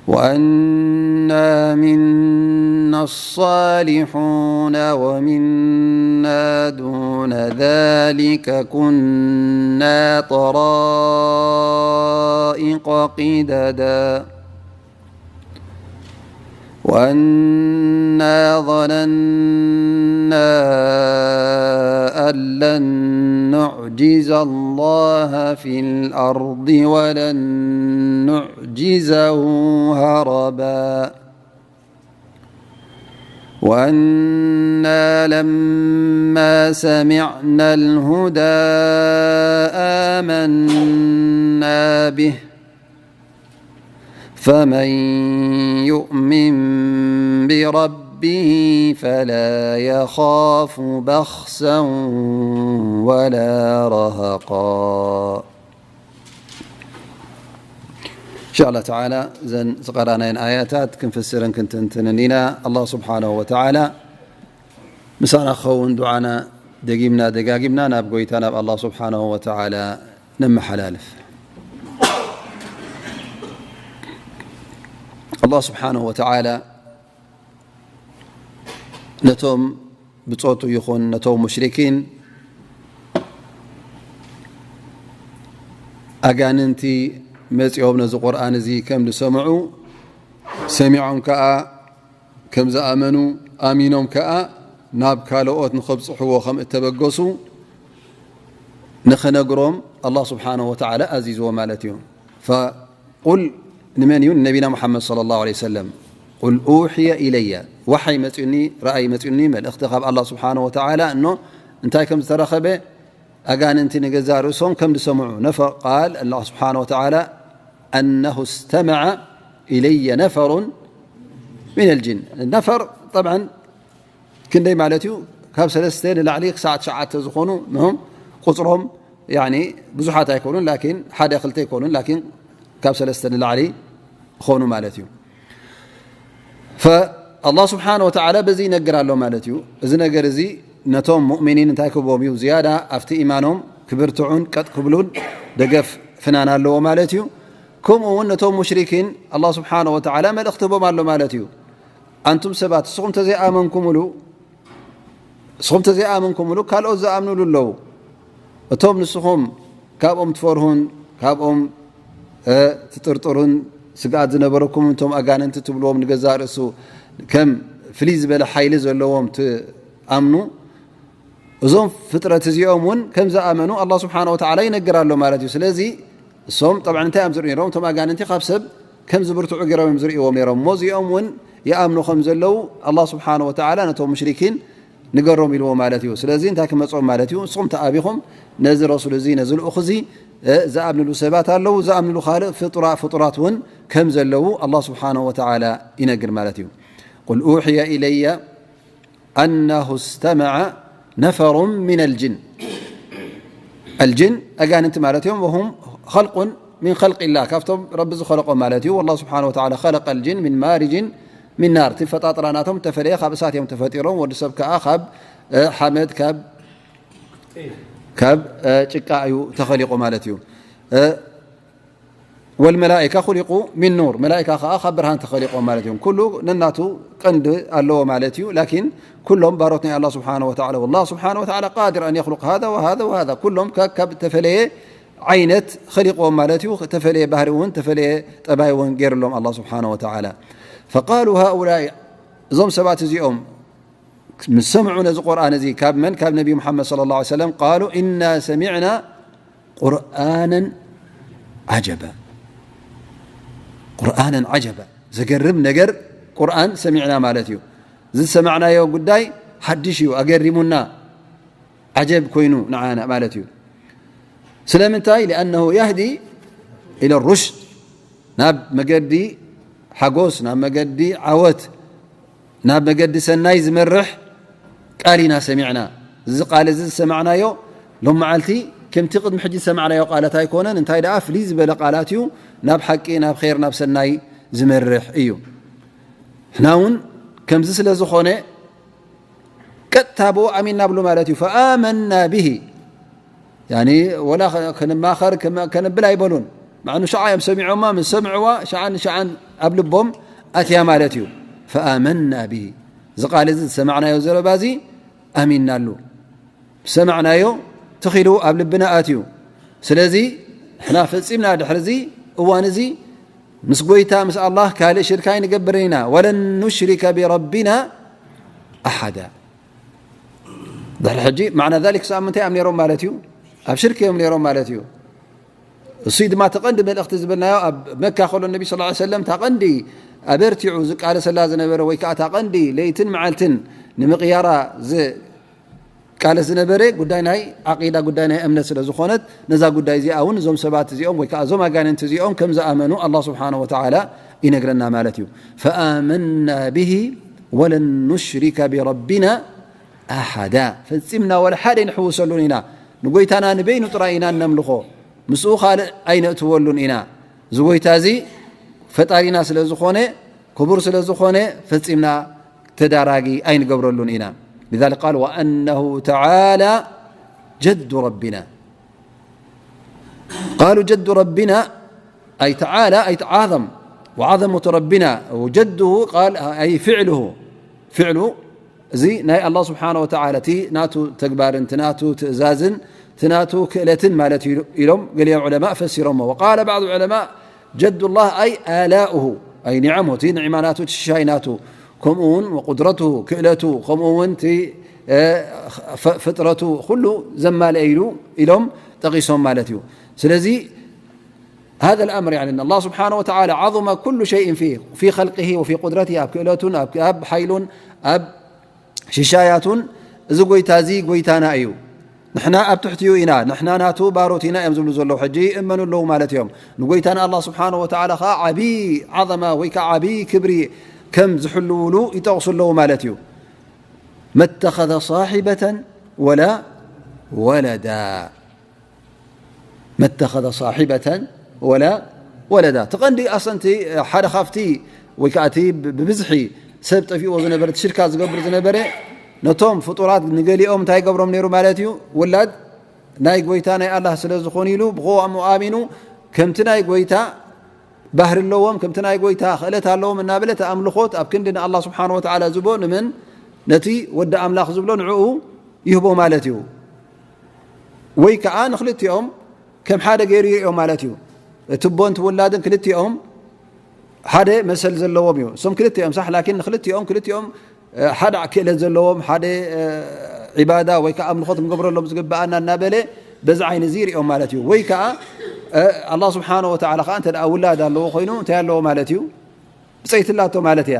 وأنا منا الصالحون ومنا دون ذلك كنا طرائق قددا. وأنا ظننا أن لن نعجز الله في الأرض ولن نعجزه هربا. وأنا لما سمعنا الهدى آمنا به فمن يؤمن بربه فلا يخاف بخسا ولا رهقا. إن شاء الله تعالى እዘን ዝቐራናየን ኣያታት ክንፍስርን ክንትንትንን ኢና። ኣላህ ስብሓነሁ ወተዓላ ምሳና ክኸውን ዱዓና ደጊምና ደጋጊምና ናብ ጎይታ ናብ ኣላህ ስብሓነሁ ወተዓላ ነመሓላልፍ። ኣላህ ስብሓነሁ ወተዓላ ነቶም ብጾቱ ይኹን ነቶም ሙሽሪኪን ኣጋንንቲ መጺኦም ነዚ ቁርኣን እዚ ከም ዝሰምዑ ሰሚዖም ከኣ ከም ዝኣመኑ ኣሚኖም ከኣ ናብ ካልኦት ንኸብጽሕዎ ከም እተበገሱ ንኽነግሮም ኣላህ ስብሓነሁ ወተዓላ ኣዚዝዎ ማለት እዩ። ፈቁል ንመን እዩ? ንነቢና ሙሓመድ ሰለላሁ ዐለይሂ ወሰለም። ቁል ኡሕየ ኢለየ፣ ዋሓይ መፅዩኒ፣ ረኣይ መፅዩኒ፣ መልእኽቲ ካብ ኣላህ ስብሓነሁ ወተዓላ እኖ እንታይ ከም ዝተረኸበ ኣጋንንቲ ንገዛእ ርእሶም ከም ዝሰምዑ ነፈር ቃል ኣላህ ስብሓነሁ ወተዓላ ኣነሁ እስተመዐ ኢለየ ነፈሩን ሚነል ጂን። ነፈር ጠብዓን ክንደይ ማለት እዩ? ካብ ሰለስተ ንላዕሊ ክሳዕ ትሽዓተ ዝኾኑ ንሆም ቁፅሮም ያኒ ብዙሓት ኣይኮኑን፣ ላኪን ሓደ ክልተ ኣይኮኑን፣ ላኪን ካብ ሰለስተ ንላዕሊ ዝኾኑ ማለት እዩ። ፈኣላህ ስብሓነ ወተዓላ በዚ ይነግር ኣሎ ማለት እዩ። እዚ ነገር እዚ ነቶም ሙእሚኒን እንታይ ክህቦም እዩ? ዝያዳ ኣብቲ ኢማኖም ክብርትዑን ቀጥ ክብሉን ደገፍ ፍናን ኣለዎ ማለት እዩ። ከምኡ እውን ነቶም ሙሽሪኪን ኣላህ ስብሓነ ወተዓላ መልእኽቲ ህቦም ኣሎ ማለት እዩ። ኣንቱም ሰባት፣ ንስኹም ተዘይኣመንኩምሉ፣ ንስኹም ተዘይኣመንኩምሉ፣ ካልኦት ዝኣምኑሉ ኣለዉ። እቶም ንስኹም ካብኦም ትፈርሁን ካብኦም፣ እ፣ ትጥርጥሩን ስግኣት ዝነበረኩም፣ እቶም ኣጋንንቲ ትብልዎም፣ ንገዛእ ርእሱ ከም ፍልይ ዝበለ ሓይሊ ዘለዎም ትኣምኑ፣ እዞም ፍጥረት እዚኦም እውን ከም ዝኣመኑ ኣላህ ስብሓነ ወተዓላ ይነግር ኣሎ ማለት እዩ። ስለዚ እሶም ጠብዓ እንታይ እዮም ዝርእዩ ነይሮም? እቶም ኣጋንንቲ ካብ ሰብ ከም ዝብርትዑ ገይሮም እዮም ዝርእይዎም ነይሮም። እሞ እዚኦም እውን ይኣምኑ ከም ዘለዉ ኣላህ ስብሓነ ወተዓላ ነቶም ሙሽሪኪን ንገሮም ኢልዎ ማለት እዩ። ስለዚ እንታይ ክመጾም ማለት እዩ? ንስኹም ተኣቢኹም ነዚ ረሱል እዚ፣ ነዚ ልኡኽ እዚ፣ እ፣ ዝኣምንሉ ሰባት ኣለዉ። ዝኣምንሉ ካልእ ፍጡራ-፣ ፍጡራት እውን ከም ዘለዉ ኣላህ ስብሓነ ወተዓላ ይነግር ማለት እዩ። ቁል ኡሕየ ኢለየ أنه استمع نفر من الجن. الجن ኣጋንንቲ ማለት እዮም። وهم خلق من خلق الله፣ ካብቶም ረቢ ዝኸለቆም ማለት እዩ። والله سبحانه وتعالى خلق الجن من مارج من نار። እቲ ፈጣጥራ ናቶም ተፈለየ፣ ካብ እሳት እዮም ተፈጢሮም። ወዲ ሰብ ከኣ ካብ፣ እ፣ ሓመድ፣ ካብ፣ ካብ፣ እ፣ ጭቃ እዩ ተኸሊቁ ማለት እዩ። እ፣ والملائكة خلقوا من نور، መላኢካ ከኣ ካብ ብርሃን ተኸሊቆም ማለት እዮም። ኩሉ ነናቱ ቀንዲ ኣለዎ ማለት እዩ። ላኪን ኩሎም ባሮት ናይ ኣላህ ስብሓነ ወተዓላ፣ والله سبحانه وتعالى قادر أن يخلق هذا وهذا وهذا، ኩሎም ካብ፣ ካብ ተፈለየ ዓይነት ኸሊቅዎም ማለት እዩ። ተፈለየ ባህሪ እውን፣ ተፈለየ ጠባይ እውን ገይሩሎም ኣላህ ስብሓነ ወተዓላ። فقالوا هؤلاء، እዞም ሰባት እዚኦም ምስ ሰምዑ ነዚ ቁርኣን እዚ ካብ መን? ካብ ነቢ ሙሓመድ ሰለላሁ ዐለይሂ ወሰለም። قالوا إنا سمعنا قرآنا عجبا، قرآنا عجبا، ዘገርም ነገር ቁርኣን ሰሚዕና ማለት እዩ። እዚ ዝሰማዕናዮ ጉዳይ ሓድሽ እዩ፣ ኣገሪሙና፣ ዓጀብ ኮይኑ ንዓና ማለት እዩ። ስለምንታይ? لأنه يهدي إلى الرشد، ናብ መገዲ ሓጎስ፣ ናብ መገዲ ዓወት፣ ናብ መገዲ ሰናይ ዝመርሕ ቃል ኢና ሰሚዕና። እዚ ቃል እዚ ዝሰማዕናዮ ሎም መዓልቲ ከምቲ ቅድሚ ሕጂ ዝሰማዕናዮ ቃላት ኣይኮነን። እንታይ ደኣ ፍልይ ዝበለ ቃላት እዩ፣ ናብ ሓቂ፣ ናብ ኼር፣ ናብ ሰናይ ዝመርሕ እዩ። ንሕና እውን ከምዚ ስለ ዝኾነ ቀጥታ ብኡ ኣሚንና ብሉ ማለት እዩ። فآمنا به، ያኒ ወላ ከ-፣ ክንማኸር ከመ-፣ ከነብል ኣይበሉን። ማዕኑ ሸዓ እዮም ሰሚዖማ፣ ምስ ሰምዕዋ ሸዓ ንሸዓን ኣብ ልቦም ኣትያ ማለት እዩ። فآمنا به، እዚ ቃል እዚ ዝሰማዕናዮ ዘረባ እዚ ኣሚንናሉ። ዝሰማዕናዮ ትኺሉ ኣብ ልብና ኣትዩ። ስለዚ ንሕና ፈጺምና ድሕሪ እዚ እዋን እዚ ምስ ጎይታ ምስ ኣላህ ካልእ ሽርክ ኣይንገብርን ኢና። ولن نشرك بربنا أحدا። ድሕሪ ሕጂ ማዕና ዛሊክ ሰኣብ ምንታይ እዮም ነይሮም ማለት እዩ? ኣብ ሽርክ እዮም ነይሮም ማለት እዩ። እሱይ ድማ ተቐንዲ መልእኽቲ ዝበልናዮ ኣብ መካ ከሎ ነቢ ሰለላሁ ዐለይሂ ወሰለም እታ ቀንዲ ኣበርቲዑ ዝቃለሰላ ዝነበረ ወይ ከዓ እታ ቀንዲ ለይትን መዓልትን ንምቕያራ ዝቃለስ ዝነበረ ጉዳይ ናይ ዓቂዳ፣ ጉዳይ ናይ እምነት ስለ ዝኾነት፣ ነዛ ጉዳይ እዚኣ እውን እዞም ሰባት እዚኦም ወይ ከዓ እዞም ኣጋንንቲ እዚኦም ከም ዝኣመኑ ኣላህ ስብሓነሁ ወተዓላ ይነግረና ማለት እዩ። فآمنا به ولن نشرك بربنا أحدا። ፈጺምና ወላ ሓደ ኣይንሕውሰሉን ኢና። ንጎይታና ንበይኑ ጥራይ ኢና እነምልኾ። ምስኡ ካልእ ኣይነእትወሉን ኢና። እዚ ጎይታ እዚ ፈጣሪና ስለ ዝኾነ፣ ክቡር ስለ ዝኾነ፣ ፈጺምና ተዳራጊ ኣይንገብረሉን ኢና። لذلك قال: وأنه تعالى جد ربنا. قالوا: جد ربنا، أي تعالى، أي تعاظم، وعظمة ربنا، وجده قال أي فعله، فعل، እዚ ናይ ኣላህ ስብሓነ ወተዓላ እቲ ናቱ ተግባርን እቲ ናቱ ትእዛዝን እቲ ናቱ ክእለትን ማለት እዩ ኢሎም ገሊኦም ዑለማእ ፈሲሮሞ። وقال بعض العلماء: جد الله أي آلاؤه، أي نعمه، እቲ ንዕማ ናቱ፣ እቲ ሽሻይ ናቱ፣ ከምኡ እውን وقدرته፣ ክእለቱ፣ ከምኡ እውን እቲ፣ እ፣ ፍ-፣ ፍጥረቱ ኩሉ ዘማልአ ኢሉ ኢሎም ጠቒሶም ማለት እዩ። ስለዚ هذا الأمر، يعني، أن الله سبحانه وتعالى عظم كل شيء في، في خلقه وفي قدرته، ኣብ ክእለቱን ኣብ፣ ኣብ ሓይሉን ኣብ ሽሻያቱን፣ እዚ ጎይታ እዚ ጎይታና እዩ። ንሕና ኣብ ትሕቲኡ ኢና፣ ንሕና ናቱ ባሮት ኢና እዮም ዝብሉ ዘለዉ። ሕጂ ይእመኑ ኣለዉ ማለት እዮም። ንጎይታና ኣላህ ስብሓነሁ ወተዓላ ኸዓ ዓብዪ ዓዘማ ወይ ከዓ ዓብዪ ክብሪ ከም ዝሕልውሉ ይጠቕሱ ኣለዉ ማለት እዩ። ما اتخذ صاحبة ولا ولدا. ما اتخذ صاحبة ولا ولدا። እቲ ቀንዲ ኣሰንቲ ሓደ ካብቲ ወይ ከዓ እቲ ብ-፣ ብብዝሒ ሰብ ጠፊእዎ ዝነበረ፣ እቲ ሽርካ ዝገብር ዝነበረ፣ ነቶም ፍጡራት ንገሊኦም እንታይ ይገብሮም ነይሩ ማለት እዩ? ውላድ ናይ ጎይታ ናይ ኣላህ ስለ ዝኾኑ ኢሉ ብኸምኡ ኣሚኑ ከምቲ ናይ ጎይታ ባህሪ ኣለዎም፣ ከምቲ ናይ ጎይታ ክእለት ኣለዎም እናበለ እቲ ኣምልኾት ኣብ ክንዲ ንኣላህ ስብሓነ ወተዓላ ዝቦ ንመን? ነቲ ወዲ ኣምላኽ ዝብሎ ንዕኡ ይህቦ ማለት እዩ። ወይ ከዓ ንክልቲኦም ከም ሓደ ገይሩ ይሪኦም ማለት እዩ። እቲ ቦን እቲ ውላድን ክልቲኦም ሓደ መሰል ዘለዎም እዩ። እሶም ክልቲኦም ሳሕ፣ ላኪን ንክልቲኦም፣ ክልቲኦም ሓደ ክእለት ዘለዎም፣ ሓደ ዒባዳ ወይ ከዓ ኣምልኾት ክንገብረሎም ዝግብኣና እናበለ በዚ ዓይኒ እዚ ይሪኦም ማለት እዩ። ወይ ከዓ ኣላህ ስብሓነ ወተዓላ ከዓ እንተ ደኣ ውላድ ኣለዎ ኮይኑ እንታይ ኣለዎ ማለት እዩ? ብፀይትላቶ ማለት እያ።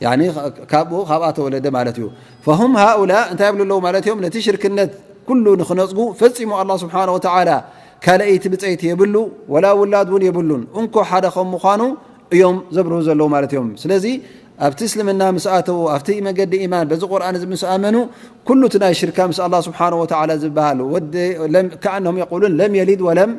ያኒ ካብኡ ካብኣ ተወለደ ማለት እዩ። ፈሁም ሃኡላ እንታይ ይብሉ ኣለዉ ማለት እዮም? ነቲ ሽርክነት ኩሉ ንኽነጽጉ ፈጺሙ ኣላህ ስብሓነ ወተዓላ ካልኣይቲ ብፀይቲ የብሉ፣ ወላ ውላድ እውን የብሉን። እንኮ ሓደ ከም ምዃኑ እዮም ዘብርሁ ዘለዉ ማለት እዮም። ስለዚ ኣብቲ እስልምና ምስ ኣተዉ፣ ኣብቲ መገዲ ኢማን በዚ ቁርኣን እዚ ምስ ኣመኑ፣ ኩሉ እቲ ናይ ሽርካ ምስ ኣላህ ስብሓነ ወተዓላ ዝበሃል ወዲ ለም-፣ ከኣነሁም የቁሉን ለም የሊድ ወለም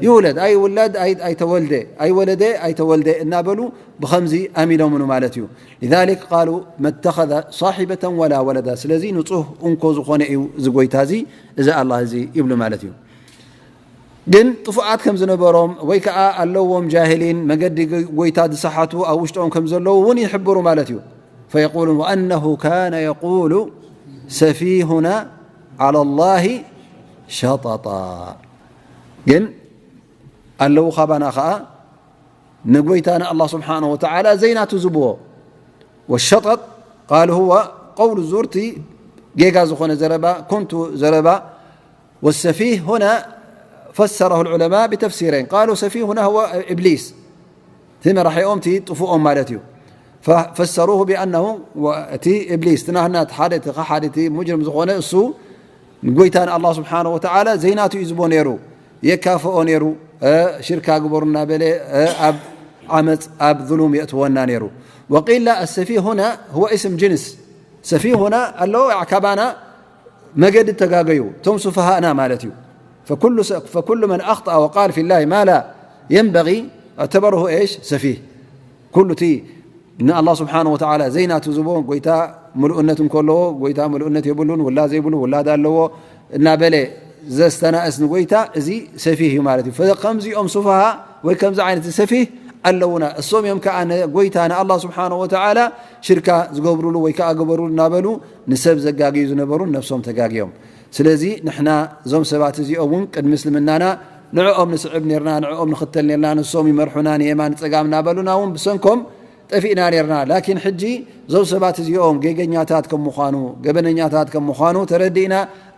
ይውለድ፣ ኣይውለድ፣ ኣይ-፣ ኣይተወልደ፣ ኣይወለደ፣ ኣይተወልደ እናበሉ ብኸምዚ ኣሚኖምኑ ማለት እዩ። لذلك قالوا ما اتخذ صاحبة ولا ولدا። ስለዚ ንጹህ እንኮ ዝኾነ እዩ እዚ ጎይታ እዚ፣ እዚ ኣላህ እዚ ይብሉ ማለት እዩ። ግን ጥፉኣት ከም ዝነበሮም ወይ ከዓ ኣለዎም ጃሂሊን መገዲ ጎይታ ዝሰሓቱ ኣብ ውሽጦም ከም ዘለዉ እውን ይሕብሩ ማለት እዩ። فيقولون وأنه كان يقول سفيهنا على الله شططا። ግን ኣለዉ ካባና ከዓ ንጎይታ ንኣላህ ስብሓነ ወተዓላ ዘይናቱ ዝብዎ። والشطط قال هو قول الزور፣ እቲ ጌጋ ዝኾነ ዘረባ፣ ኮንቱ ዘረባ። والسفيه هنا فسره العلماء بتفسيرين، قالوا سفيهنا هو إبليس، እቲ መራሒኦም፣ እቲ ጥፉኦም ማለት እዩ። ففسروه بأنه እቲ ኢብሊስ፣ እቲ ናህና፣ እቲ ሓደ፣ እቲ ከሓዲ፣ እቲ ሙጅርም ዝኾነ እሱ ንጎይታ ንኣላህ ስብሓነ ወተዓላ ዘይናቱ እዩ ዝቦ ነይሩ፣ የካፍኦ ነይሩ። ሽርካ ግበሩ እናበለ ኣብ ዓመፅ፣ ኣብ ظلم የእትወና ነይሩ። وقيل لا، السفيه هنا هو اسم جنس። ሰፊህ ሁና ኣለዉ፣ ካባና መገዲ ተጋገዩ፣ እቶም ሱፈሃእና ማለት እዩ። فكل س-، فكل من أخطأ وقال في الله ما لا ينبغي اعتبره إيش؟ سفيه። ኩሉ እቲ ንኣላህ ስብሓነ ወተዓላ ዘይናቱ ዝቦ፣ ጎይታ ምሉእነት እንከለዎ፣ ጎይታ ምሉእነት የብሉን፣ ውላድ ዘይብሉ፣ ውላድ ኣለዎ እናበለ ዘስተናእስ ንጎይታ፣ እዚ ሰፊህ እዩ ማለት እዩ። ፈ-፣ ከምዚኦም ሱፈሃ ወይ ከምዚ ዓይነት ሰፊህ ኣለዉና። እሶም እዮም ከዓ ንጎይታ ንኣላህ ስብሓነ ወተዓላ ሽርካ ዝገብሩሉ ወይ ከዓ ገበሩሉ እናበሉ ንሰብ ዘጋግዩ ዝነበሩን ነፍሶም ተጋግዮም። ስለዚ ንሕና እዞም ሰባት እዚኦም እውን ቅድሚ እስልምናና ንዕኦም ንስዕብ ኔርና፣ ንዕኦም ንኽተል ኔርና፣ ንሶም ይመርሑና፣ ንየማን ንጸጋም እናበሉና እውን ብሰንኮም ጠፊእና ኔርና። ላኪን ሕጂ እዞም ሰባት እዚኦም ጌገኛታት ከም ምዃኑ፣ ገበነኛታት ከም ምዃኑ ተረዲእና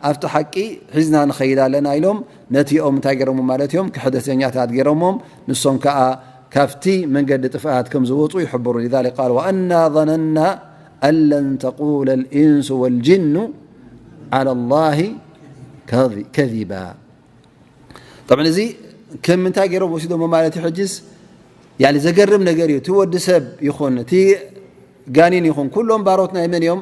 ኣብቲ ሓቂ ሒዝና ንኸይድ ኣለና ኢሎም ነቲኦም እንታይ ገይሮሞም ማለት እዮም? ክሕደተኛታት ገይሮሞም። ንሶም ከኣ ካብቲ መንገዲ ጥፍኣት ከም ዝወጹ ይሕብሩ። لذلك قال وأنا ظننا أن لن تقول الإنس والجن على الله كذ-، كذبا። طبعا እዚ ከም ምንታይ ገይሮም ወሲዶሞ ማለት እዩ? ሕጅስ ያኒ ዘገርም ነገር እዩ። እቲ ወዲ ሰብ ይኹን እቲ ጋኒን ይኹን ኩሎም ባሮት ናይ መን እዮም?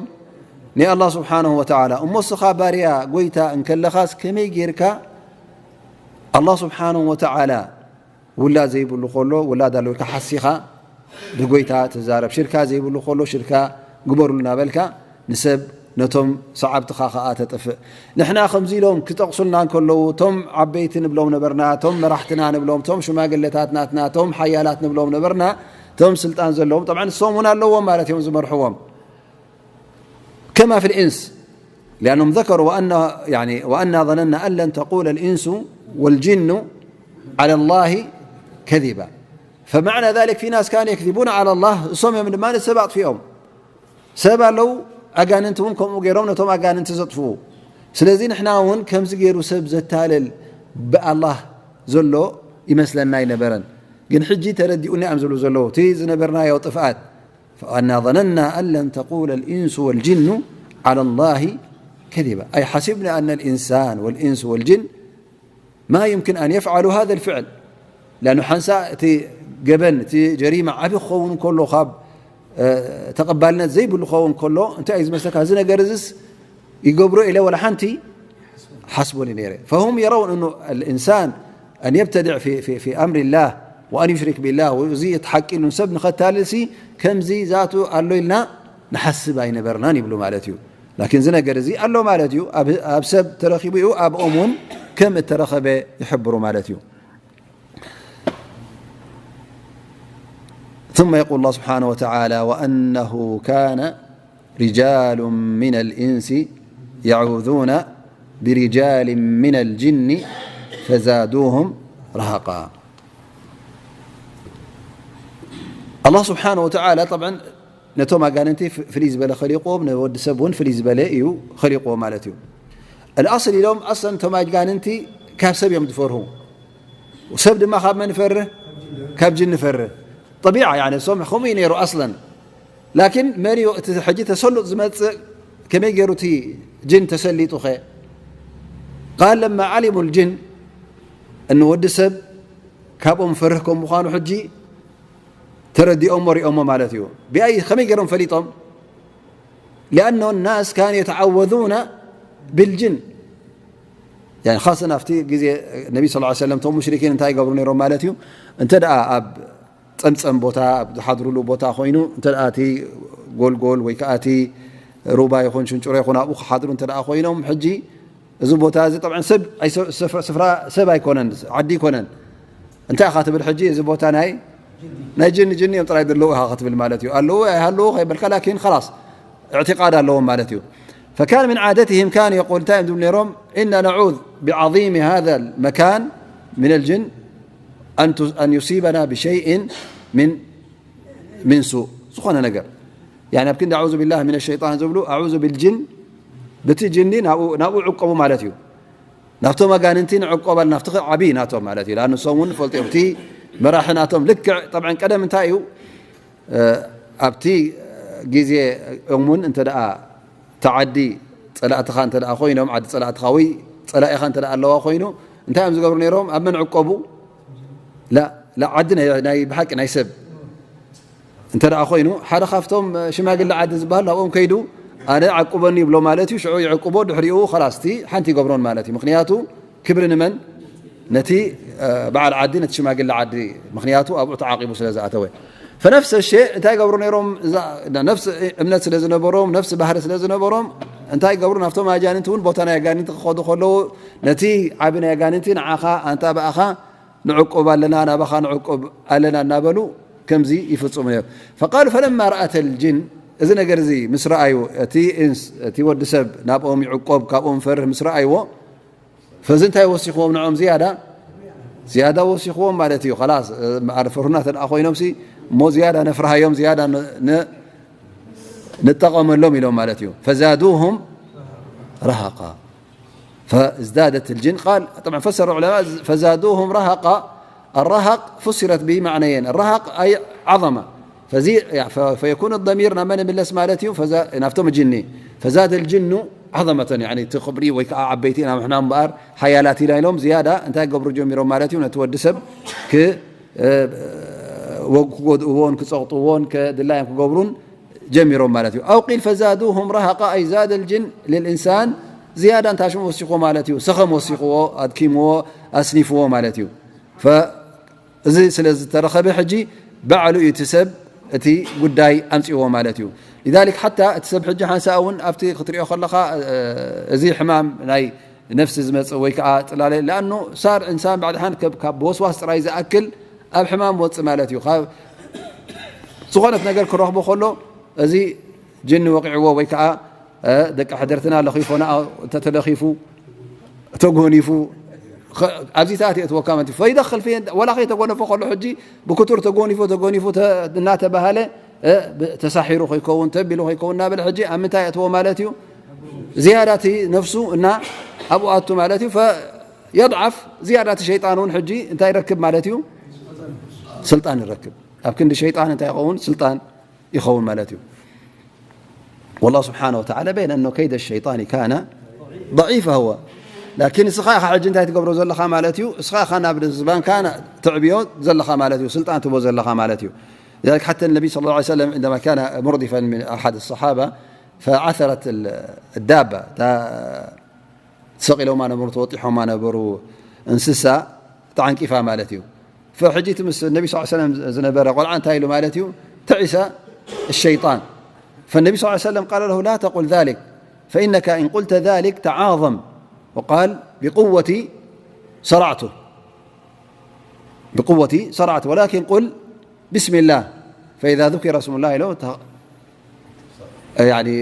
ናይ ኣላህ ስብሓንሁ ወተዓላ። እሞ እስኻ ባርያ ጎይታ እንከለኻስ ከመይ ጌርካ ኣላህ ስብሓንሁ ወተዓላ ውላድ ዘይብሉ ከሎ ውላድ ኣለዎ ኢልካ ሓሲኻ ንጎይታ ትዛረብ? ሽርካ ዘይብሉ ከሎ ሽርካ ግበሩሉ እናበልካ ንሰብ ነቶም ሰዓብትኻ ኸኣ ተጥፍእ። ንሕና ከምዚ ኢሎም ክጠቕሱልና እንከለዉ፣ እቶም ዓበይቲ ንብሎም ነበርና፣ እቶም መራሕትና ንብሎም፣ እቶም ሽማግለታት ናትና፣ እቶም ሓያላት ንብሎም ነበርና፣ እቶም ስልጣን ዘለዎም፣ ጠብዓን ንሶም እውን ኣለዎም ማለት እዮም ዝመርሕዎም። كما في الإنس، لأنهم ذكروا وأن، يعني، وأنا ظننا أن لن تقول الإنس والجن على الله كذبا. فمعنى ذلك في ناس كانوا يكذبون على الله، እሶም እዮም ድማ ንሰብ ኣጥፊኦም። ሰብ ኣለዉ ኣጋንንቲ እውን ከምኡ ገይሮም ነቶም ኣጋንንቲ ዘጥፍኡ። ስለዚ ንሕና እውን ከምዚ ገይሩ ሰብ ዘታልል ብኣላህ ዘሎ ይመስለና ኣይነበረን። ግን ሕጂ ተረዲኡና እዮም ዝብሉ ዘለዉ። እቲ ዝነበርናዮ ጥፍኣት، فأنا ظننا أن لن تقول الإنس والجن على الله كذبا، أي حسبنا أن الإنسان والإنس والجن ما يمكن أن يفعلوا هذا الفعل، لأنه ሓንሳእ እቲ ገበን፣ እቲ ጀሪማ ዓቢ ክኸውን ከሎ፣ ካብ፣ እ፣ ተቐባልነት ዘይብሉ ክኸውን ከሎ፣ እንታይ እዩ ዝመስለካ? እዚ ነገር እዚስ ይገብሮ ኢለ ወላ ሓንቲ ሓስቦ ነይረ። فهم يرون أنه الإنسان أن يبتدع في، في، في أمر الله وأن يشرك بالله، እዚ እቲ ሓቂ ኢሉ ንሰብ ንኸታልልሲ ከምዚ ዛቱ ኣሎ ኢልና ንሓስብ ኣይነበርናን ይብሉ ማለት እዩ። ላኪን እዚ ነገር እዚ ኣሎ ማለት እዩ። ኣብ፣ ኣብ ሰብ ተረኺቡ እዩ፣ ኣብኦም እውን ከም እተረኸበ ይሕብሩ ማለት እዩ። ثم يقول الله سبحانه وتعالى: وأنه كان رجال من الإنس يعوذون برجال من الجن فزادوهم رهقا. الله سبحانه وتعالى طبعا ነቶም ኣጋንንቲ ፍ-፣ ፍልይ ዝበለ ኸሊቕዎም፣ ንወዲ ሰብ እውን ፍልይ ዝበለ እዩ ኸሊቕዎ ማለት እዩ። الأصل ኢሎም ኣስለን እቶም ኣጋንንቲ ካብ ሰብ እዮም ዝፈርሁ። ሰብ ድማ ካብ መን ይፈርህ? ካብ ጅን ይፈርህ። ጠቢዓ፣ ያኒ፣ እሶም ከምኡ እዩ ነይሩ ኣስለን። ላኪን መን እዩ እቲ ሕጂ ተሰሉጥ ዝመጽእ? ከመይ ገይሩ እቲ ጅን ተሰሊጡ ኸ? قال لما علموا الجن፣ እን ወዲ ሰብ ካብኦም ፈርህ ከም ምዃኑ ሕጂ ተረዲኦሞ ሪኦሞ ማለት እዩ። ብኣይ ከመይ ገይሮም ፈሊጦም? لأنه الناس كانوا يتعوذون بالجن. يعني خاصة ኣብቲ ግዜ ነቢ صلى الله عليه وسلم እቶም ሙሽሪኪን እንታይ ይገብሩ ነይሮም ማለት እዩ? እንተ ደኣ ኣብ ጸምጸም ቦታ፣ ኣብ ዝሓድሩሉ ቦታ ኮይኑ፣ እንተ ደኣ እቲ ጎልጎል ወይ ከኣ እቲ ሩባ ይኹን ሽንጭሮ ይኹን ኣብኡ ክሓድሩ እንተ ደኣ ኮይኖም፣ ሕጂ እዚ ቦታ እዚ ጠብዓን ሰብ ኣይሰ-፣ ስፍራ፣ ስፍራ ሰብ ኣይኮነን፣ ዓዲ ኣይኮነን። እንታይ ኢኻ ትብል ሕጂ? እዚ ቦታ ናይ፣ ናይ ጅን፣ ጅን እዮም ጥራይ ዘለዉ ኢኻ ክትብል ማለት እዩ። ኣለዉ ኣይሃለዉ ከይበልካ፣ ላኪን ኸላስ እዕቲቃድ ኣለዎም ማለት እዩ። فكان من عادتهم، كان يقول، እንታይ እዮም ዝብሉ ነይሮም? إنا نعوذ بعظيم هذا المكان من الجن أن ت-، أن يصيبنا بشيء من من سوء، ዝኾነ ነገር። ያኒ ኣብ ክንዲ ኣዑዙ ቢላህ ሚነ ሸይጣን ዝብሉ፣ ኣዑዙ ቢልጅን፣ ብቲ ጅኒ ናብኡ፣ ናብኡ ዕቀቡ ማለት እዩ። ናብቶም ኣጋንንቲ ንዕቆብ፣ ናብቲ ዓብዪ ናቶም ማለት እዩ። ንሶም እውን ፈልጡ እዮም። እቲ መራሒ ናቶም ልክዕ፣ ጠብዓን ቀደም እንታይ እዩ? እ፣ ኣብቲ ግዜ እሙን እንተ ደኣ እቲ ዓዲ ጸላእትኻ እንተ ደኣ ኮይኖም፣ ዓዲ ጸላእትኻ ወይ ጸላኢኻ እንተ ደኣ ኣለዋ ኮይኑ፣ እንታይ እዮም ዝገብሩ ነይሮም? ኣብ መን ዕቆቡ? ላ፣ ላ፣ ዓዲ ናይ፣ ናይ ብሓቂ ናይ ሰብ እንተ ደኣ ኮይኑ፣ ሓደ ካብቶም ሽማግለ ዓዲ ዝበሃል ናብኦም ከይዱ፣ "ኣነ ዓቁበኒ" ይብሎ ማለት እዩ። ሽዑ ይዕቁቦ፣ ድሕሪኡ ኸላስ እቲ ሓንቲ ይገብሮን ማለት እዩ። ምኽንያቱ ክብሪ ንመን? ነቲ፣ እ፣ በዓል ዓዲ፣ ነቲ ሽማግለ ዓዲ። ምኽንያቱ ኣብኡ ተዓቂቡ ስለ ዝኣተወ። ፈነፍሰ ሸ እንታይ ይገብሩ ነይሮም? እዛ ነፍሲ እምነት ስለ ዝነበሮም፣ ነፍሲ ባህሪ ስለ ዝነበሮም፣ እንታይ ይገብሩ? ናብቶም ኣጃንንቲ እውን፣ ቦታ ናይ ኣጋንንቲ ክኸዱ ከለዉ፣ ነቲ ዓቢ ናይ ኣጋንንቲ፣ "ንዓኻ፣ ኣንታ ብኣኻ ንዕቁብ ኣለና፣ ናባኻ ንዕቁብ ኣለና" እናበሉ ከምዚ ይፍጽሙ ነይሮም። ፈቃሉ ፈለማ ረኣተ ልጅን፣ እዚ ነገር እዚ ምስ ረኣዩ፣ እቲ እንስ፣ እቲ ወዲ ሰብ ናብኦም ይዕቆብ፣ ካብኦም ፈርህ ምስ ረኣይዎ፣ ፈዚ እንታይ ወሲኽዎም ንዖም ዝያዳ? ዝያዳ ወሲኽዎም ማለት እዩ። ኸላስ፣ እምበኣር ፈርሁና እንተ ደኣ ኮይኖምሲ፣ እሞ ዝያዳ ነፍርሃዮም፣ ዝያዳ ን-፣ ን-፣ ንጠቐመሎም ኢሎም ማለት እዩ። ፈዛዱሁም ረሃቃ። فازدادت الجن، قال، طبعا فسر العلماء، فزادوهم رهقا. الرهق فسرت به معنيين، الرهق أي عظمة، فزي-، ف-، فيكون الضمير ናብ መን ይምለስ ማለት እዩ? فزا-، ናብቶም ጅኒ። فزاد الجن عظمة، يعني እቲ ክብሪ ወይ ከዓ ዓበይቲ ኢና ንሕና እምበኣር ሓያላት ኢና ኢሎም ዝያዳ እንታይ ክገብሩ ጀሚሮም ማለት እዩ? ነቲ ወዲ ሰብ ክ-፣ እ፣ ወግ ክጎድእዎን ክጸቕጥዎን ከድላዮም ክገብሩን ጀሚሮም ማለት እዩ። أو قيل فزادوهم رهقا، أي زاد الجن للإنسان زيادة، እንታይ ሽሙ ወሲኽዎ ማለት እዩ? ሰኸም ወሲኽዎ፣ ኣድኪምዎ፣ ኣስኒፍዎ ማለት እዩ። ፈ-፣ እዚ ስለ ዝተረኸበ ሕጂ ባዕሉ እዩ እቲ ሰብ እቲ ጉዳይ ኣምጽእዎ ማለት እዩ። لذلك ሓታ እቲ ሰብ ሕጂ ሓንሳእ እውን ኣብቲ ክትሪኦ ከለኻ፣ እ፣ እዚ ሕማም ናይ ነፍሲ ዝመጽእ ወይ ከዓ ጽላለ፣ لأنه صار إنسان بعد حين ካብ፣ ካብ ወስዋስ ጥራይ ዝኣክል ኣብ ሕማም ወጽእ ማለት እዩ። ካብ ዝኾነት ነገር ክረኽቦ ከሎ፣ እዚ ጅኒ ወቂዕዎ ወይ ከዓ፣ እ፣ ደቂ ሕድርትና ለኺፎና፣ እንተተለኺፉ፣ ተጎኒፉ፣ ኸ-፣ ኣብዚ ሰዓት የእትወካ ማለት እዩ። ፈይደኽል ፊ-፣ ወላ ከይተጎነፎ ከሎ ሕጂ ብክቱር ተጎኒፉ፣ ተጎኒፉ፣ ተ-፣ እናተባሃለ፣ እ፣ ብ-፣ ተሳሒሩ ከይከውን፣ ተቢሉ ከይከውን እናበለ ሕጂ ኣብ ምንታይ የእትዎ ማለት እዩ? ዝያዳ እቲ ነፍሱ እና ኣብኡ ኣቱ ማለት እዩ። ፈ-፣ የድዓፍ፣ ዝያዳ እቲ ሸይጣን እውን ሕጂ እንታይ ይረክብ ማለት እዩ? ስልጣን ይረክብ። ኣብ ክንዲ ሸይጣን እንታይ ይኸውን? ስልጣን ይኸውን ማለት እዩ። والله سبحانه وتعالى بين أنه كيد الشيطان كان ضعيفا هو. لكن እስኻ ኢኻ ሕጂ እንታይ ትገብሮ ዘለኻ ማለት እዩ? እስኻ ኢኻ ናብ ዝባንካ ና-፣ ተዕብዮ ዘለኻ ማለት እዩ። ስልጣን ትቦ ዘለኻ ማለት እዩ። لذلك حتى النبي صلى الله عليه وسلم عندما كان مردفا من أحد الصحابة فعثرت ال-، الدابة، تا-، ተሰቒሎማ ነበሩ፣ ተወጢሖማ ነበሩ፣ እንስሳ ተዓንቂፋ ማለት እዩ። ፈሕጂ እቲ ምስ ነቢ ስ ሰለም ዝነበረ ቆልዓ እንታይ ኢሉ ማለት እዩ? ተዒሰ ሸይጣን። فالنبي صلى الله عليه وسلم قال له: لا تقل ذلك، فإنك إن قلت ذلك تعاظم. وقال: بقوتي صرعته، بقوتي صرعته، ولكن قل بسم الله. فإذا ذكر اسم الله له ت- يعني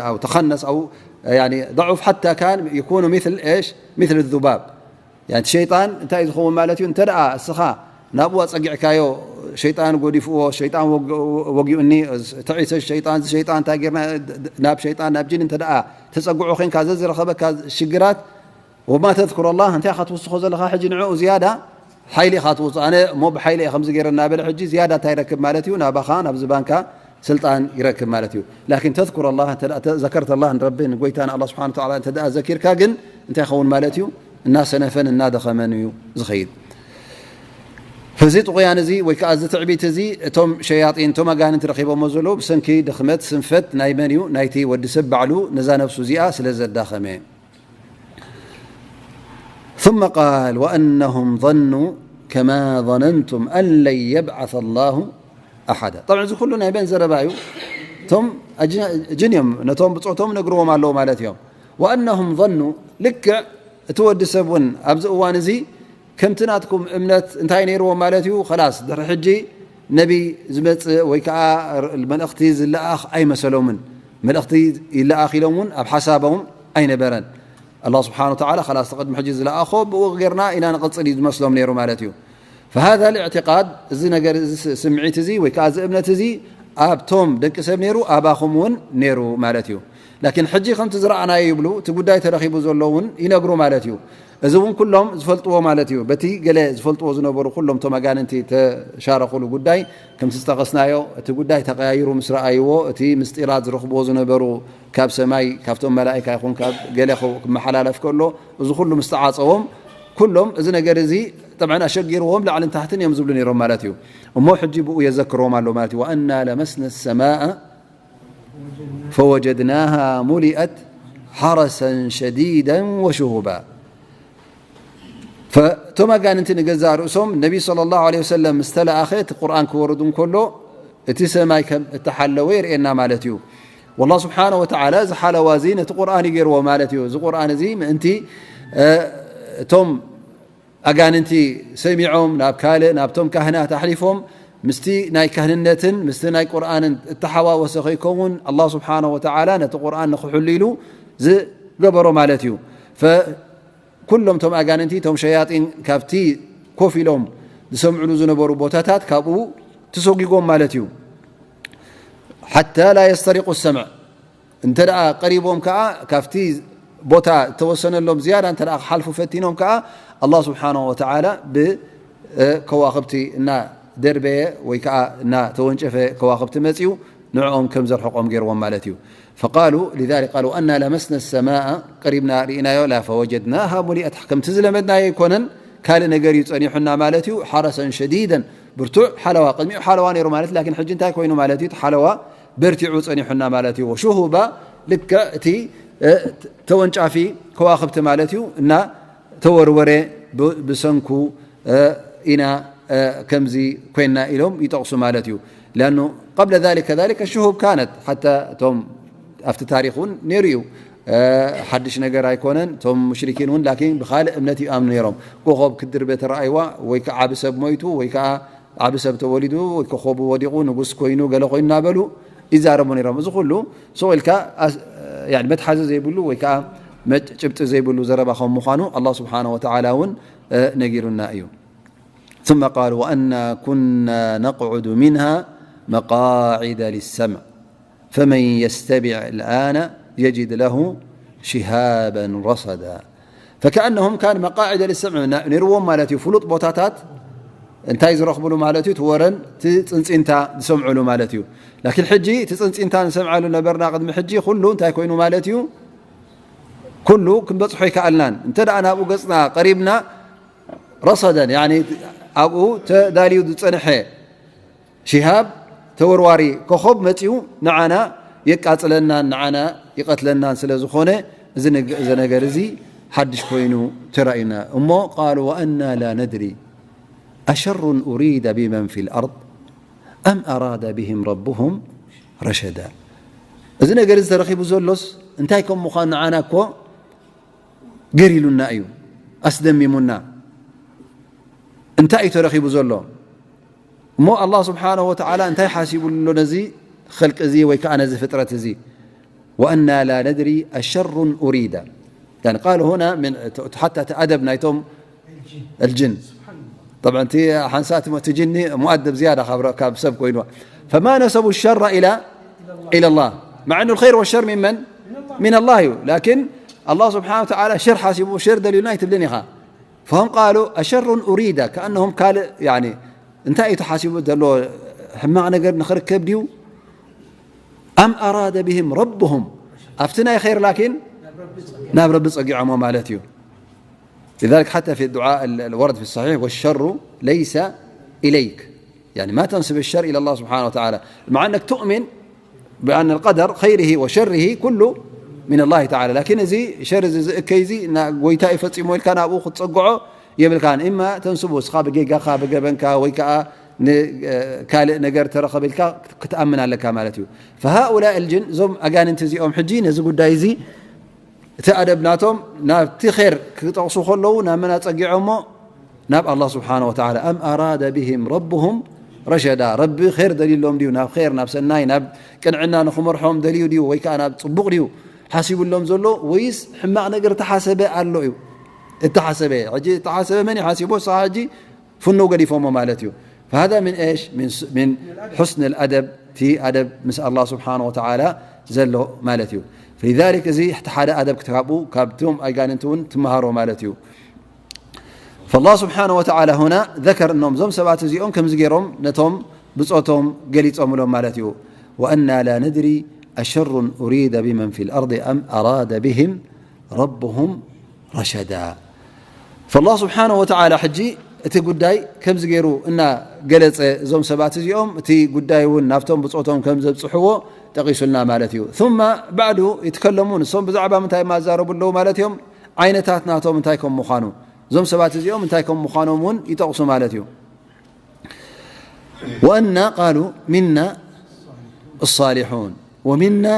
أو تخنس أو يعني ضعف حتى كان يكون مثل إيش؟ مثل الذباب. يعني شيطان እንታይ ዝኸውን ማለት እዩ? እንተ ደኣ እስኻ ናብኡ ኣጸጊዕካዮ ሸይጣን ጎዲፍዎ፣ ሸይጣን ወግ- ወጊኡኒ፣ ተዒሰ ሸይጣን፣ እዚ ሸይጣን እንታይ ጌርና፣ ናብ ሸይጣን ናብ ጅን እንተ ደኣ ተጸግዖ ኾንካ፣ ዘዝረኸበካ ሽግራት ወማ ተዝኩር ኣላህ እንታይ ኢኻ ትውስኾ ዘለኻ? ሕጂ ንዕኡ ዝያዳ ሓይሊ ኢኻ ትውስኾ። ኣነ እሞ ብሓይሊ እየ ከምዚ ገይረ እናበለ ሕጂ ዝያዳ እንታይ ይረክብ ማለት እዩ? ናባኻ ናብ ዝባንካ ስልጣን ይረክብ ማለት እዩ። ላኪን ተዝኩር ኣላህ እንተ ደኣ ተ- ዘከርተ ኣላህ ንረቢ ንጎይታ ንኣላህ ስብሓን ወተዓላ እንተ ደኣ ዘኪርካ ግን እንታይ ይኸውን ማለት እዩ? እናሰነፈን እናደኸመን እዩ ዝኸይድ። እዚ ጥቑያን እዚ ወይ ከዓ እዚ ትዕቢት እዚ እቶም ሸያጢን እቶም ኣጋንንቲ ረኺቦሞ ዘለዉ ብሰንኪ ድኽመት ስንፈት ናይ መን እዩ? ናይቲ ወዲ ሰብ ባዕሉ ነዛ ነፍሱ እዚኣ ስለ ዘዳኸመ ثم قال وأنهم ظنوا كما ظننتم أن لن يبعث الله أحدا. طبعا እዚ ኩሉ ናይ መን ዘረባ እዩ? እቶም ኣጅ- ጅን እዮም። ነቶም ብጾቶም ነግርዎም ኣለዉ ማለት እዮም። وأنهم ظنوا ልክዕ እቲ ወዲ ሰብ እውን ኣብዚ እዋን እዚ ከምቲ ናትኩም እምነት እንታይ ነይርዎም ማለት እዩ? ከላስ ድሕሪ ሕጂ ነቢ ዝመጽእ ወይ ከዓ መልእኽቲ ዝለኣኽ ኣይመሰሎምን። መልእኽቲ ይለኣኽ ኢሎም እውን ኣብ ሓሳቦም ኣይነበረን። ኣላህ ስብሓን ወተዓላ ከላስ ቅድሚ ሕጂ ዝለኣኾ ብኡ ጌርና ኢና ንቕጽል እዩ ዝመስሎም ነይሩ ማለት እዩ። فهذا الاعتقاد እዚ ነገር እዚ ስምዒት እዚ ወይ ከዓ እዚ እምነት እዚ ኣብቶም ደቂ ሰብ ነይሩ ኣባኹም እውን ነይሩ ማለት እዩ። ላኪን ሕጂ ከምቲ ዝረኣናዮ ይብሉ እቲ ጉዳይ ተረኺቡ ዘሎ እውን ይነግሩ ማለት እዩ። እዚ እውን ኩሎም ዝፈልጥዎ ማለት እዩ። በቲ ገለ ዝፈልጥዎ ዝነበሩ ኩሎም እቶም ኣጋንንቲ ተሻረኹሉ ጉዳይ ከምቲ ዝጠቐስናዮ እቲ ጉዳይ ተቐያይሩ ምስ ረኣይዎ እቲ ምስጢራት ዝረኽብዎ ዝነበሩ ካብ ሰማይ ካብቶም መላእካ ይኹን ካብ ገለ ክመሓላለፍ ከሎ እዚ ኩሉ ምስ ተዓፀዎም ኩሎም እዚ ነገር እዚ ጠብዐን ኣሸጊርዎም ላዕልን ታሕትን እዮም ዝብሉ ነይሮም ማለት እዩ። እሞ ሕጂ ብኡ የዘክርዎም ኣሎ ማለት እዩ። وأنا لمسنا السماء فوجدناها ملئت حرسا شديدا وشهبا እቶም ኣጋንንቲ ንገዛእ ርእሶም ነቢ صلى الله عليه وسلم ምስ ተለኣኸ እቲ ቁርኣን ክወርድ እንከሎ እቲ ሰማይ ከም እተሓለወ የርእየና ማለት እዩ። والله سبحانه وتعالى እዚ ሓለዋ እዚ ነቲ ቁርኣን እዩ ገይርዎ ማለት እዩ። እዚ ቁርኣን እዚ ምእንቲ እቶም ኣጋንንቲ ሰሚዖም ናብ ካልእ ናብቶም ካህናት ኣሕሊፎም ምስቲ ናይ ካህንነትን ምስቲ ናይ ቁርኣንን እተሓዋወሰ ከይከውን ኣላህ ስብሓነ ወተዓላ ነቲ ቁርኣን ንክሕሉ ኢሉ ዝገበሮ ማለት እዩ። ኩሎም ቶም ኣጋንንቲ ቶም ሸያጢን ካብቲ ኮፍ ኢሎም ዝሰምዕሉ ዝነበሩ ቦታታት ካብኡ ተሰጒጎም ማለት እዩ። ሓታ ላ የስተሪቁ ሰምዕ እንተ ደኣ ቀሪቦም ከኣ ካብቲ ቦታ እተወሰነሎም ዝያዳ እንተ ደኣ ክሓልፉ ፈቲኖም ከኣ ኣላህ ስብሓነሁ ወተዓላ ብከዋኽብቲ እናደርበየ ወይ ከኣ እናተወንጨፈ ከዋኽብቲ መጺኡ ንዕኦም ከም ዘርሕቖም ገይርዎም ማለት እዩ። فقالوا لذلك قالوا أنا لمسنا السماء ቀሪብና ርኢናዮ ላ فوجدناها ملئت ከምቲ ዝለመድናዮ ኣይኮነን ካልእ ነገር እዩ ጸኒሑና ማለት እዩ። ሓረሰን ሸዲደን ብርቱዕ ሓለዋ ቅድሚኡ ሓለዋ ነይሩ ማለት ላኪን ሕጂ እንታይ ኮይኑ ማለት እዩ? እቲ ሓለዋ በርቲዑ ጸኒሑና ማለት እዩ። ወሹሁባ ልክዕ እቲ ተወንጫፊ ከዋኽብቲ ማለት እዩ እና ተወርወረ ብሰንኩ ኢና ከምዚ ኮይና ኢሎም ይጠቕሱ ማለት እዩ። لأنه قبل ذلك كذلك الشهب كانت حتى እቶም ኣብቲ ታሪክ እውን ነይሩ እዩ። ሓድሽ ነገር ኣይኮነን። እቶም ሙሽሪኪን እውን ላኪን ብካልእ እምነት ይኣምኑ ነይሮም። ኮኾብ ክድርበ ተረኣይዋ ወይ ከዓ ዓቢ ሰብ ሞይቱ ወይ ከዓ ዓቢ ሰብ ተወሊዱ ወይ ኮኾቡ ወዲቑ ንጉስ ኮይኑ ገለ ኮይኑ እናበሉ ይዛረቡ ነይሮም። እዚ ኩሉ ሱቕ ኢልካ መትሓዚ ዘይብሉ ወይ ከዓ ጭብጢ ዘይብሉ ዘረባ ከም ምዃኑ ኣላህ ስብሓነ ወተዓላ እውን ነጊሩና እዩ። ثم قال وأنا كنا نقعد منها مقاعد للسمع فمن يستمع الآن يجد له شهابا رصدا فكأنهم كان مقاعد للسمع ነይርዎም ማለት እዩ። ፍሉጥ ቦታታት እንታይ ዝረኽብሉ ማለት እዩ? እቲ ወረን እቲ ጽንጺንታ ዝሰምዕሉ ማለት እዩ። ላኪን ሕጂ እቲ ጽንጺንታ ንሰምዓሉ ነበርና ቅድሚ ሕጂ ኩሉ እንታይ ኮይኑ ማለት እዩ? ኩሉ ክንበጽሖ ይከኣልናን እንተ ደኣ ናብኡ ገጽና ቀሪብና ረሰደን ያኒ ኣብኡ ተዳልዩ ዝጸንሐ ሽሃብ ተወርዋሪ ኮኾብ መጺኡ ንዓና የቃጽለናን ንዓና ይቐትለናን ስለ ዝኾነ እዚ ነገር እዚ ሓድሽ ኮይኑ ተራእዩና እሞ ቃሉ ወኣና ላ ነድሪ ኣሸሩን ኡሪደ ቢመን ፊ ልኣርድ ኣም ኣራደ ብህም ረብሁም ረሸዳ። እዚ ነገር እዚ ተረኺቡ ዘሎስ እንታይ ከም ምዃኑ ንዓና እኮ ገር ኢሉና እዩ ኣስደሚሙና። እንታይ እዩ ተረኺቡ ዘሎ? እሞ ኣላህ ስብሓነሁ ወተዓላ እንታይ ሓሲቡ ኣሎ ነዚ ኸልቂ እዚ ወይ ከዓ ነዚ ፍጥረት እዚ? ወአና ላ ነድሪ ኣሸሩን ኡሪዳ። يعني قال هنا من حتى እቲ ኣደብ ናይቶም الجن. طبعا እቲ ሓንሳእ እቲ ጅኒ ሙኣደብ ዝያዳ ካብ ሰብ ኮይኑ. فما نسبوا الشر إلى إلى الله مع أن الخير والشر من من؟ من الله እዩ. لكن ኣላህ ስብሓነሁ ወተዓላ ሸር ሓሲቡ ሸር ደልዩና ኣይትብልን ኢኻ. فهم قالوا أشر أريد كأنهم ካልእ يعني እንታይ እዩ ተሓሲቡ ዘሎ ሕማቕ ነገር ንኽርከብ ድዩ? أم أراد بهم ربهم ኣብቲ ናይ ኸይር ላኪን ናብ ረቢ ጸጊዖሞ ማለት እዩ። لذلك حتى في الدعاء ال- الورد في الصحيح والشر ليس إليك يعني ما تنسب الشر إلى الله سبحانه وتعالى مع أنك تؤمن بأن القدر خيره وشره كله من الله تعالى لكن እዚ ሸር እዚ ዝእከይ እዚ ና- ጎይታ ይፈጺሞ ኢልካ ናብኡ ክትጸግዖ የብልካን إما تنسبه እስኻ ብጌጋኻ ብገበንካ ወይ ከዓ ን ካልእ ነገር ተረኸበ ኢልካ ክትኣምን ኣለካ ማለት እዩ فهؤلاء الجن እዞም ኣጋንንቲ እዚኦም ሕጂ ነዚ ጉዳይ እዚ እቲ ኣደብ ናቶም ናብቲ ኸር ክጠቕሱ ከለዉ ናብ መን ኣጸጊዖሞ ናብ ኣላህ ስብሓነ ወተዓላ أم أراد بهم ربهم رشدا ረቢ ኸር ደልዩሎም ድዩ ናብ ኸር ናብ ሰናይ ናብ ቅንዕና ንኽመርሖም ደልዩ ድዩ ወይ ከዓ ናብ ጽቡቕ ድዩ ሓሲቡሎም ዘሎ ወይስ ሕማቕ ነገር እተሓሰበ ኣሎ እዩ እተሓሰበ ሕጂ እተሓሰበ መን እዩ ሓሲቦ እሳ ሕጂ ፍኖ ገዲፎሞ ማለት እዩ فهذا من إيش من من حسن الأدب እቲ ኣደብ ምስ ኣላህ ስብሓነ ወተዓላ ዘሎ ማለት እዩ فلذلك እዚ እቲ ሓደ ኣደብ ክትካብኡ ካብቶም ኣይጋንንቲ እውን ትመሃሮ ማለት እዩ فالله سبحانه وتعالى هنا ذكر እኖም እዞም ሰባት እዚኦም ከምዚ ገይሮም ነቶም ብጾቶም ገሊጾምሎም ማለት እዩ وأنا لا ندري أشر أريد بمن في الأرض أم أراد بهم ربهم رشدا فالله سبحانه وتعالى ሕጂ እቲ ጉዳይ ከምዚ ገይሩ እና ገለጸ እዞም ሰባት እዚኦም እቲ ጉዳይ እውን ናብቶም ብጾቶም ከም ዘብጽሕዎ ጠቂሱልና ማለት እዩ ثم بعد يتكلمون እሶም ብዛዕባ ምንታይ ማዛረቡ ኣለዉ ማለት እዮም ዓይነታት ናቶም እንታይ ከም ምዃኑ እዞም ሰባት እዚኦም እንታይ ከም ምዃኖም እውን ይጠቕሱ ማለት እዩ وأنا قالوا منا الصالحون ومنا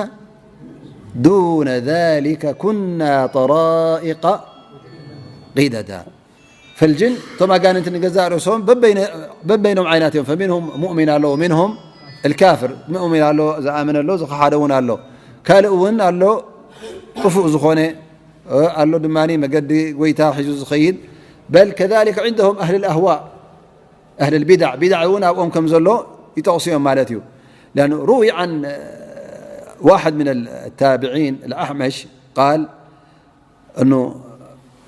دون ذلك كنا طرائق قددا فالجن እቶም ኣጋንንቲ ንገዛእ ርእሶም በበይኖም ዓይነት እዮም فمنهم مؤمن ኣሎ ومنهم الكافر مؤمن ኣሎ ዝኣምን ኣሎ ዝኸሓደ እውን ኣሎ ካልእ እውን ኣሎ ጥፉእ ዝኾነ ኣሎ ድማ መገዲ ጎይታ ሒዙ ዝኸይድ بل كذلك عندهم أهل الأهواء أهل البدع بدع እውን ኣብኦም ከም ዘሎ ይጠቕሱ እዮም ማለት እዩ لأنه روي عن واحد من التابعين الأعمش قال أنه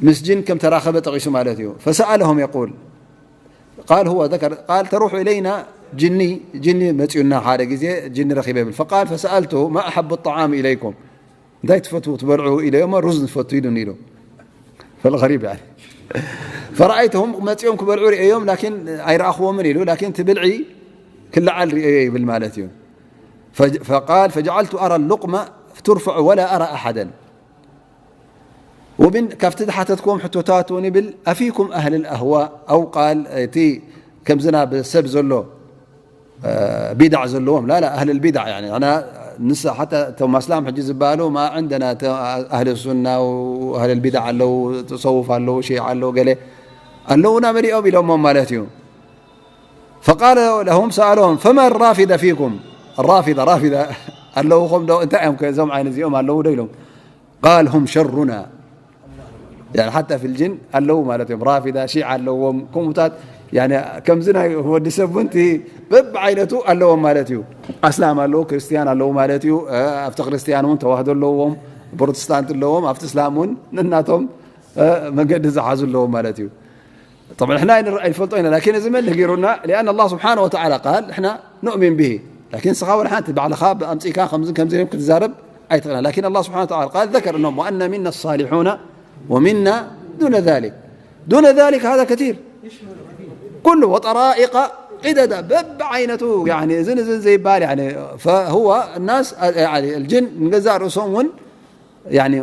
ምስ ጅን ከም ተራኸበ ጠቒሱ ማለት እዩ فسألهم يقول قال هو ذكر قال تروح إلينا ጅኒ ጅኒ መፅዩና ሓደ ግዜ ጅኒ ረኺበ ይብል فقال فسألته ما أحب الطعام إليكم እንታይ ትፈትዉ ትበልዑ ኢለዮሞ ሩዝ ንፈቱ ኢሉኒ ኢሉ فالغريب يعني فرأيتهم መፂኦም ክበልዑ ርእዮም ላኪን ኣይረኣኽዎምን ኢሉ ላኪን እቲ ብልዒ ክለዓል ርእዮ ይብል ማለት እዩ فقال فجعلت أرى اللقمة ترفع ولا أرى أحدا ومن ካብቲ ዝሓተትክዎም ሕቶታት እውን ይብል أفيكم أهل الأهواء أو قال እቲ ከምዚ ናብ ሰብ ዘሎ ቢድዓ ዘለዎም ላ ላ ኣህል ቢድዓ ንሳ ሓታ እቶም ኣስላም ሕጂ ዝበሃሉ ማ ዕንደና ኣህል ሱና ኣህል ቢድዓ ኣለዉ ተሰውፍ ኣለዉ ሺዓ ኣለዉ ገለ ኣለዉ ናበሊኦም ኢሎሞም ማለት እዩ فقال لهم سألهم فما الرافضة فيكم الرافضة رافضة ኣለውኹም ዶ እንታይ እዮም እዞም ዓይነት እዚኦም ኣለዉ ዶ ኢሎም قال هم شرنا يعني حتى في الجن ኣለዉ ማለት እዮም ራፊዳ ሺዓ ኣለዎም ከምኡታት يعني ከምዚ ናይ ወዲ ሰብ እውን በብዓይነቱ ኣለዎም ማለት እዩ ኣስላም ኣለዉ ክርስትያን ኣለዉ ማለት እዩ ኣብቲ ክርስትያን እውን ተዋህዶ ኣለዎም ፕሮቴስታንት ኣለዎም ኣብቲ እስላም እውን ነናቶም መገዲ ዝሓዙ ኣለዎም ማለት እዩ طبعا احنا ኣይንፈልጦ ኢና لكن እዚ መን ነጊሩና لأن الله سبحانه وتعالى قال احنا نؤمن به لكن ንስኻ ወላ ሓንቲ ባዕልኻ ኣምፂእካ ከምዚ ከምዚ ክትዛረብ ኣይትኽእልን لكن الله سبحانه وتعالى قال ذكر أنهم وأن منا الصالحون ومنا دون ذلك دون ذلك هذا كثير كل وطرائق قددا በብዓይነቱ እዝን እዝን ዘይበሃል فهو الناس الجن ንገዛእ ርእሶም እውን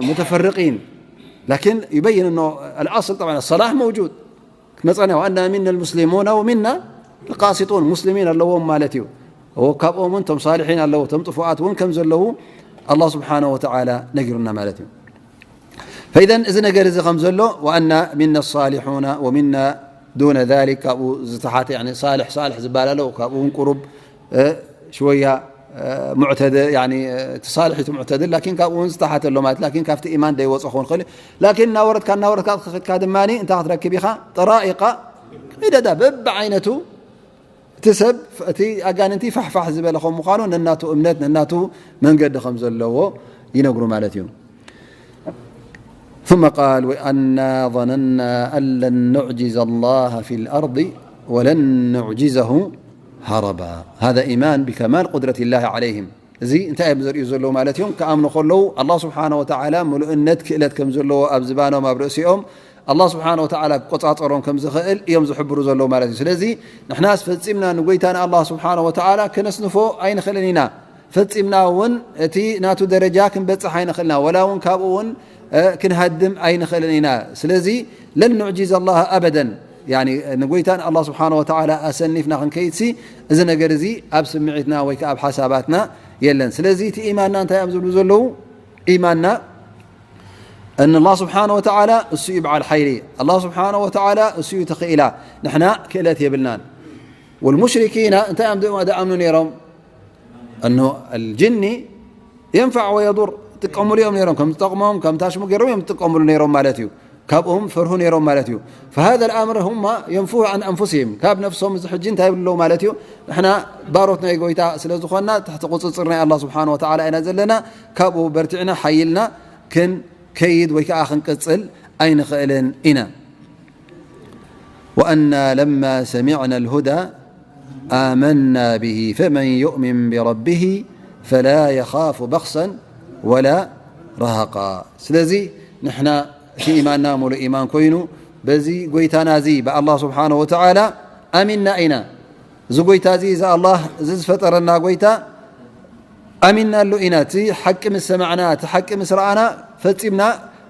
متفرقين لكن يبين أنه الأصل طبعا الصلاح موجود መፀና وأن منا المسلمون ومنا القاسطون ሙስሊሚን ኣለዎም ማለት እዩ ካብኦም እውን ቶም ሳልሒን ኣለዉ ቶም ጥፉኣት እውን ከም ዘለዉ الله سبحانه وتعالى ነጊሩና ማለት እዩ فإذا እዚ ነገር እዚ ከም ዘሎ وأن منا الصالحون ومنا ዱነ ዛሊክ፣ ካብኡ ዝተሓተ፣ ያኒ ሳልሕ ሳልሕ ዝበሃል ኣሎ፣ ካብኡ እውን ቁሩብ፣ እ፣ ሽወያ፣ እ፣ ሙዕተደ-፣ ያኒ፣ እ፣ እቲ ሳልሕ እቲ ሙዕተድል፣ ላኪን ካብኡ እውን ዝተሓተ ኣሎ ማለት፣ ላኪን ካብቲ ኢማን ደይወፀ ክኸውን ይኽእል እዩ። ላኪን እናወረድካ እናወረድካ ክትከድካ ድማ እንታይ ክትረክብ ኢኻ? ጠራኢቃ፣ ኢደዳ በብዓይነቱ እቲ ሰብ፣ እቲ ኣጋንንቲ ፋሕፋሕ ዝበለ ከም ምዃኑ ነናቱ እምነት፣ ነናቱ መንገዲ ከም ዘለዎ ይነግሩ ማለት እዩ። ثم قال: وأنا ظننا أن لن نعجز الله في الأرض ولن نعجزه هربا. هذا إيمان بكمال قدرة الله عليهم. እዚ እንታይ እዮም ዘርእዩ ዘለዉ ማለት እዮም? ክኣምኑ ከለዉ ኣላህ ስብሓነ ወተዓላ ምሉእነት ክእለት ከም ዘለዎ ኣብ ዝባኖም፣ ኣብ ርእሲኦም፣ ኣላህ ስብሓነ ወተዓላ ክቆጻጸሮም ከም ዝኽእል እዮም ዝሕብሩ ዘለዉ ማለት እዩ። ስለዚ ንሕናስ ፈጺምና ንጎይታና ኣላህ ስብሓነ ወተዓላ ክነስንፎ ኣይንኽእልን ኢና። ፈጺምና እውን እቲ ናቱ ደረጃ ክንበጽሕ ኣይንኽእልና፣ ወላ እውን ካብኡ እውን፣ እ፣ ክንሃድም ኣይንኽእልን ኢና። ስለዚ ለን ኑዕጂዝ ኣላህ ኣበደን፣ ያኒ ንጎይታን ኣላህ ስብሓነ ወተዓላ ኣሰኒፍና ክንከይድሲ፣ እዚ ነገር እዚ ኣብ ስምዒትና ወይ ከኣ ኣብ ሓሳባትና የለን። ስለዚ እቲ ኢማንና እንታይ እዮም ዝብሉ ዘለዉ? ኢማንና እን ኣላህ ስብሓነ ወተዓላ እሱ እዩ በዓል ሓይሊ፣ ኣላህ ስብሓነ ወተዓላ እሱ እዩ ተኽኢላ፣ ንሕና ክእለት የብልናን። ወልሙሽሪኪና እንታይ እዮም ዝኣምኑ ነይሮም? እኖ ኣልጅኒ የንፋዕ ወየዱር፣ ይጥቀምሉ እዮም ነይሮም፣ ከም ዝጠቕሞም፣ ከም ታሽሙ ገይሮም እዮም ዝጥቀምሉ ነይሮም ማለት እዩ። ካብኦም ፈርሁ ነይሮም ማለት እዩ። فهذا الأمر هم ينفوه عن أنفسهم، ካብ ነፍሶም እዚ ሕጂ እንታይ ይብሉ ኣለዉ ማለት እዩ? ንሕና ባሮት ናይ ጎይታ ስለ ዝኾንና፣ ትሕቲ ቁጽጽር ናይ ኣላህ ስብሓነ ወተዓላ ኢና ዘለና፣ ካብኡ በርቲዕና ሓይልና ክንከይድ ወይ ከኣ ክንቅጽል ኣይንኽእልን ኢና። وأنا لما سمعنا الهدى آمنا به فمن يؤمن بربه فلا يخاف بخسا ولا رهقا. ስለዚ ንሕና እቲ ኢማንና ሙሉእ ኢማን ኮይኑ፣ በዚ ጎይታና እዚ፣ ብኣላህ ስብሓነ ወተዓላ ኣሚንና ኢና። እዚ ጎይታ እዚ፣ እዚ ኣላህ፣ እዚ ዝፈጠረና ጎይታ ኣሚንናሉ ኢና። እቲ ሓቂ ምስ ሰማዕና፣ እቲ ሓቂ ምስ ረኣና፣ ፈጺምና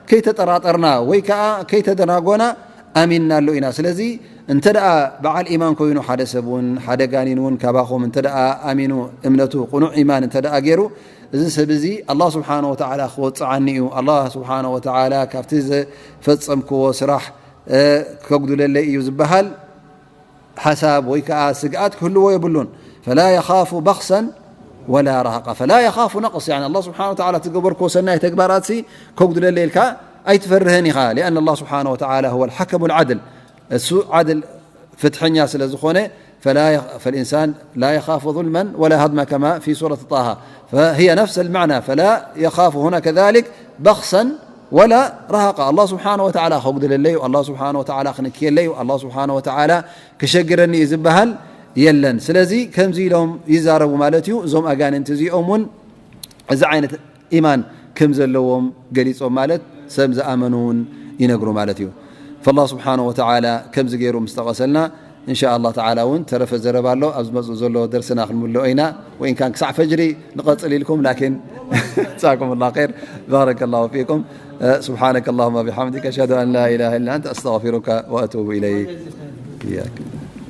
ከይተጠራጠርና ወይ ከኣ ከይተደናጎና ኣሚንናሉ ኢና። ስለዚ እንተ ደኣ በዓል ኢማን ኮይኑ ሓደ ሰብ እውን፣ ሓደ ጋኒን እውን ካባኹም እንተ ደኣ ኣሚኑ፣ እምነቱ ቅኑዕ ኢማን እንተ ደኣ ገይሩ፣ እዚ ሰብ እዚ ኣላህ ስብሓነ ወተዓላ ክወጽዓኒ እዩ፣ ኣላህ ስብሓነ ወተዓላ ካብቲ ዝፈጸምክዎ ስራሕ፣ እ፣ ከጉድለለይ እዩ ዝበሃል ሓሳብ ወይ ከኣ ስግኣት ክህልዎ የብሉን። ፈላ የኻፉ በኽሰን ወላ ረሃቃ። ፈላ የኻፉ ነቕስ፣ ያኒ ኣላህ ስብሓነ ወተዓላ እቲ ዝገበርክዎ ሰናይ ተግባራትሲ ከጉድለለይ ኢልካ ኣይትፈርህን ኢኻ። ሊኣን ኣላህ ስብሓነ ወተዓላ ሁወ ልሓከሙ ልዓድል፣ እሱ ዓድል ፍትሐኛ ስለ ዝኾነ፣ ፈላ የኽ-፣ ፈልኢንሳን ላ የኻፉ ظልመን ወላ ሃድማ ከማ ፊ ሱረት ጣሃ። ፈህየ ነፍስ ልማዕና፣ ፈላ የኻፉ ሁና ከዛሊክ በኽሰን ወላ ረሃቃ። ኣላህ ስብሓነ ወተዓላ ከጉድለለዩ፣ ኣላህ ስብሓነ ወተዓላ ክንክየለዩ፣ ኣላህ ስብሓነ ወተዓላ ክሸግረኒ እዩ ዝበሃል የለን። ስለዚ ከምዚ ኢሎም ይዛረቡ ማለት እዩ። እዞም ኣጋንንቲ እዚኦም እውን እዚ ዓይነት ኢማን ከም ዘለዎም ገሊጾም ማለት ሰብ ዝኣመኑ እውን ይነግሩ ማለት እዩ። ፈላህ ስብሓነ ወተዓላ ከምዚ ገይሩ ምስ ጠቐሰልና፣ እንሻ ኣላህ ተዓላ እውን ተረፈ ዘረባ ኣሎ። ኣብ ዝመጽእ ዘሎ ደርስና ክንምልኦ ኢና። ወኢን ካን ክሳዕ ፈጅሪ ንቐጽል ኢልኩም፣ ላኪን ጀዛኩሙላህ ኸይር። ባረከላሁ ፊኩም። ስብሓነከ ኣላሁመ ቢሓምዲከ፣ ኣሽሀዱ ኣን ላ ኢላሃ ኢላ ኣንተ፣ ኣስተግፊሩከ ወኣቱቡ ኢለይክ። እያክ።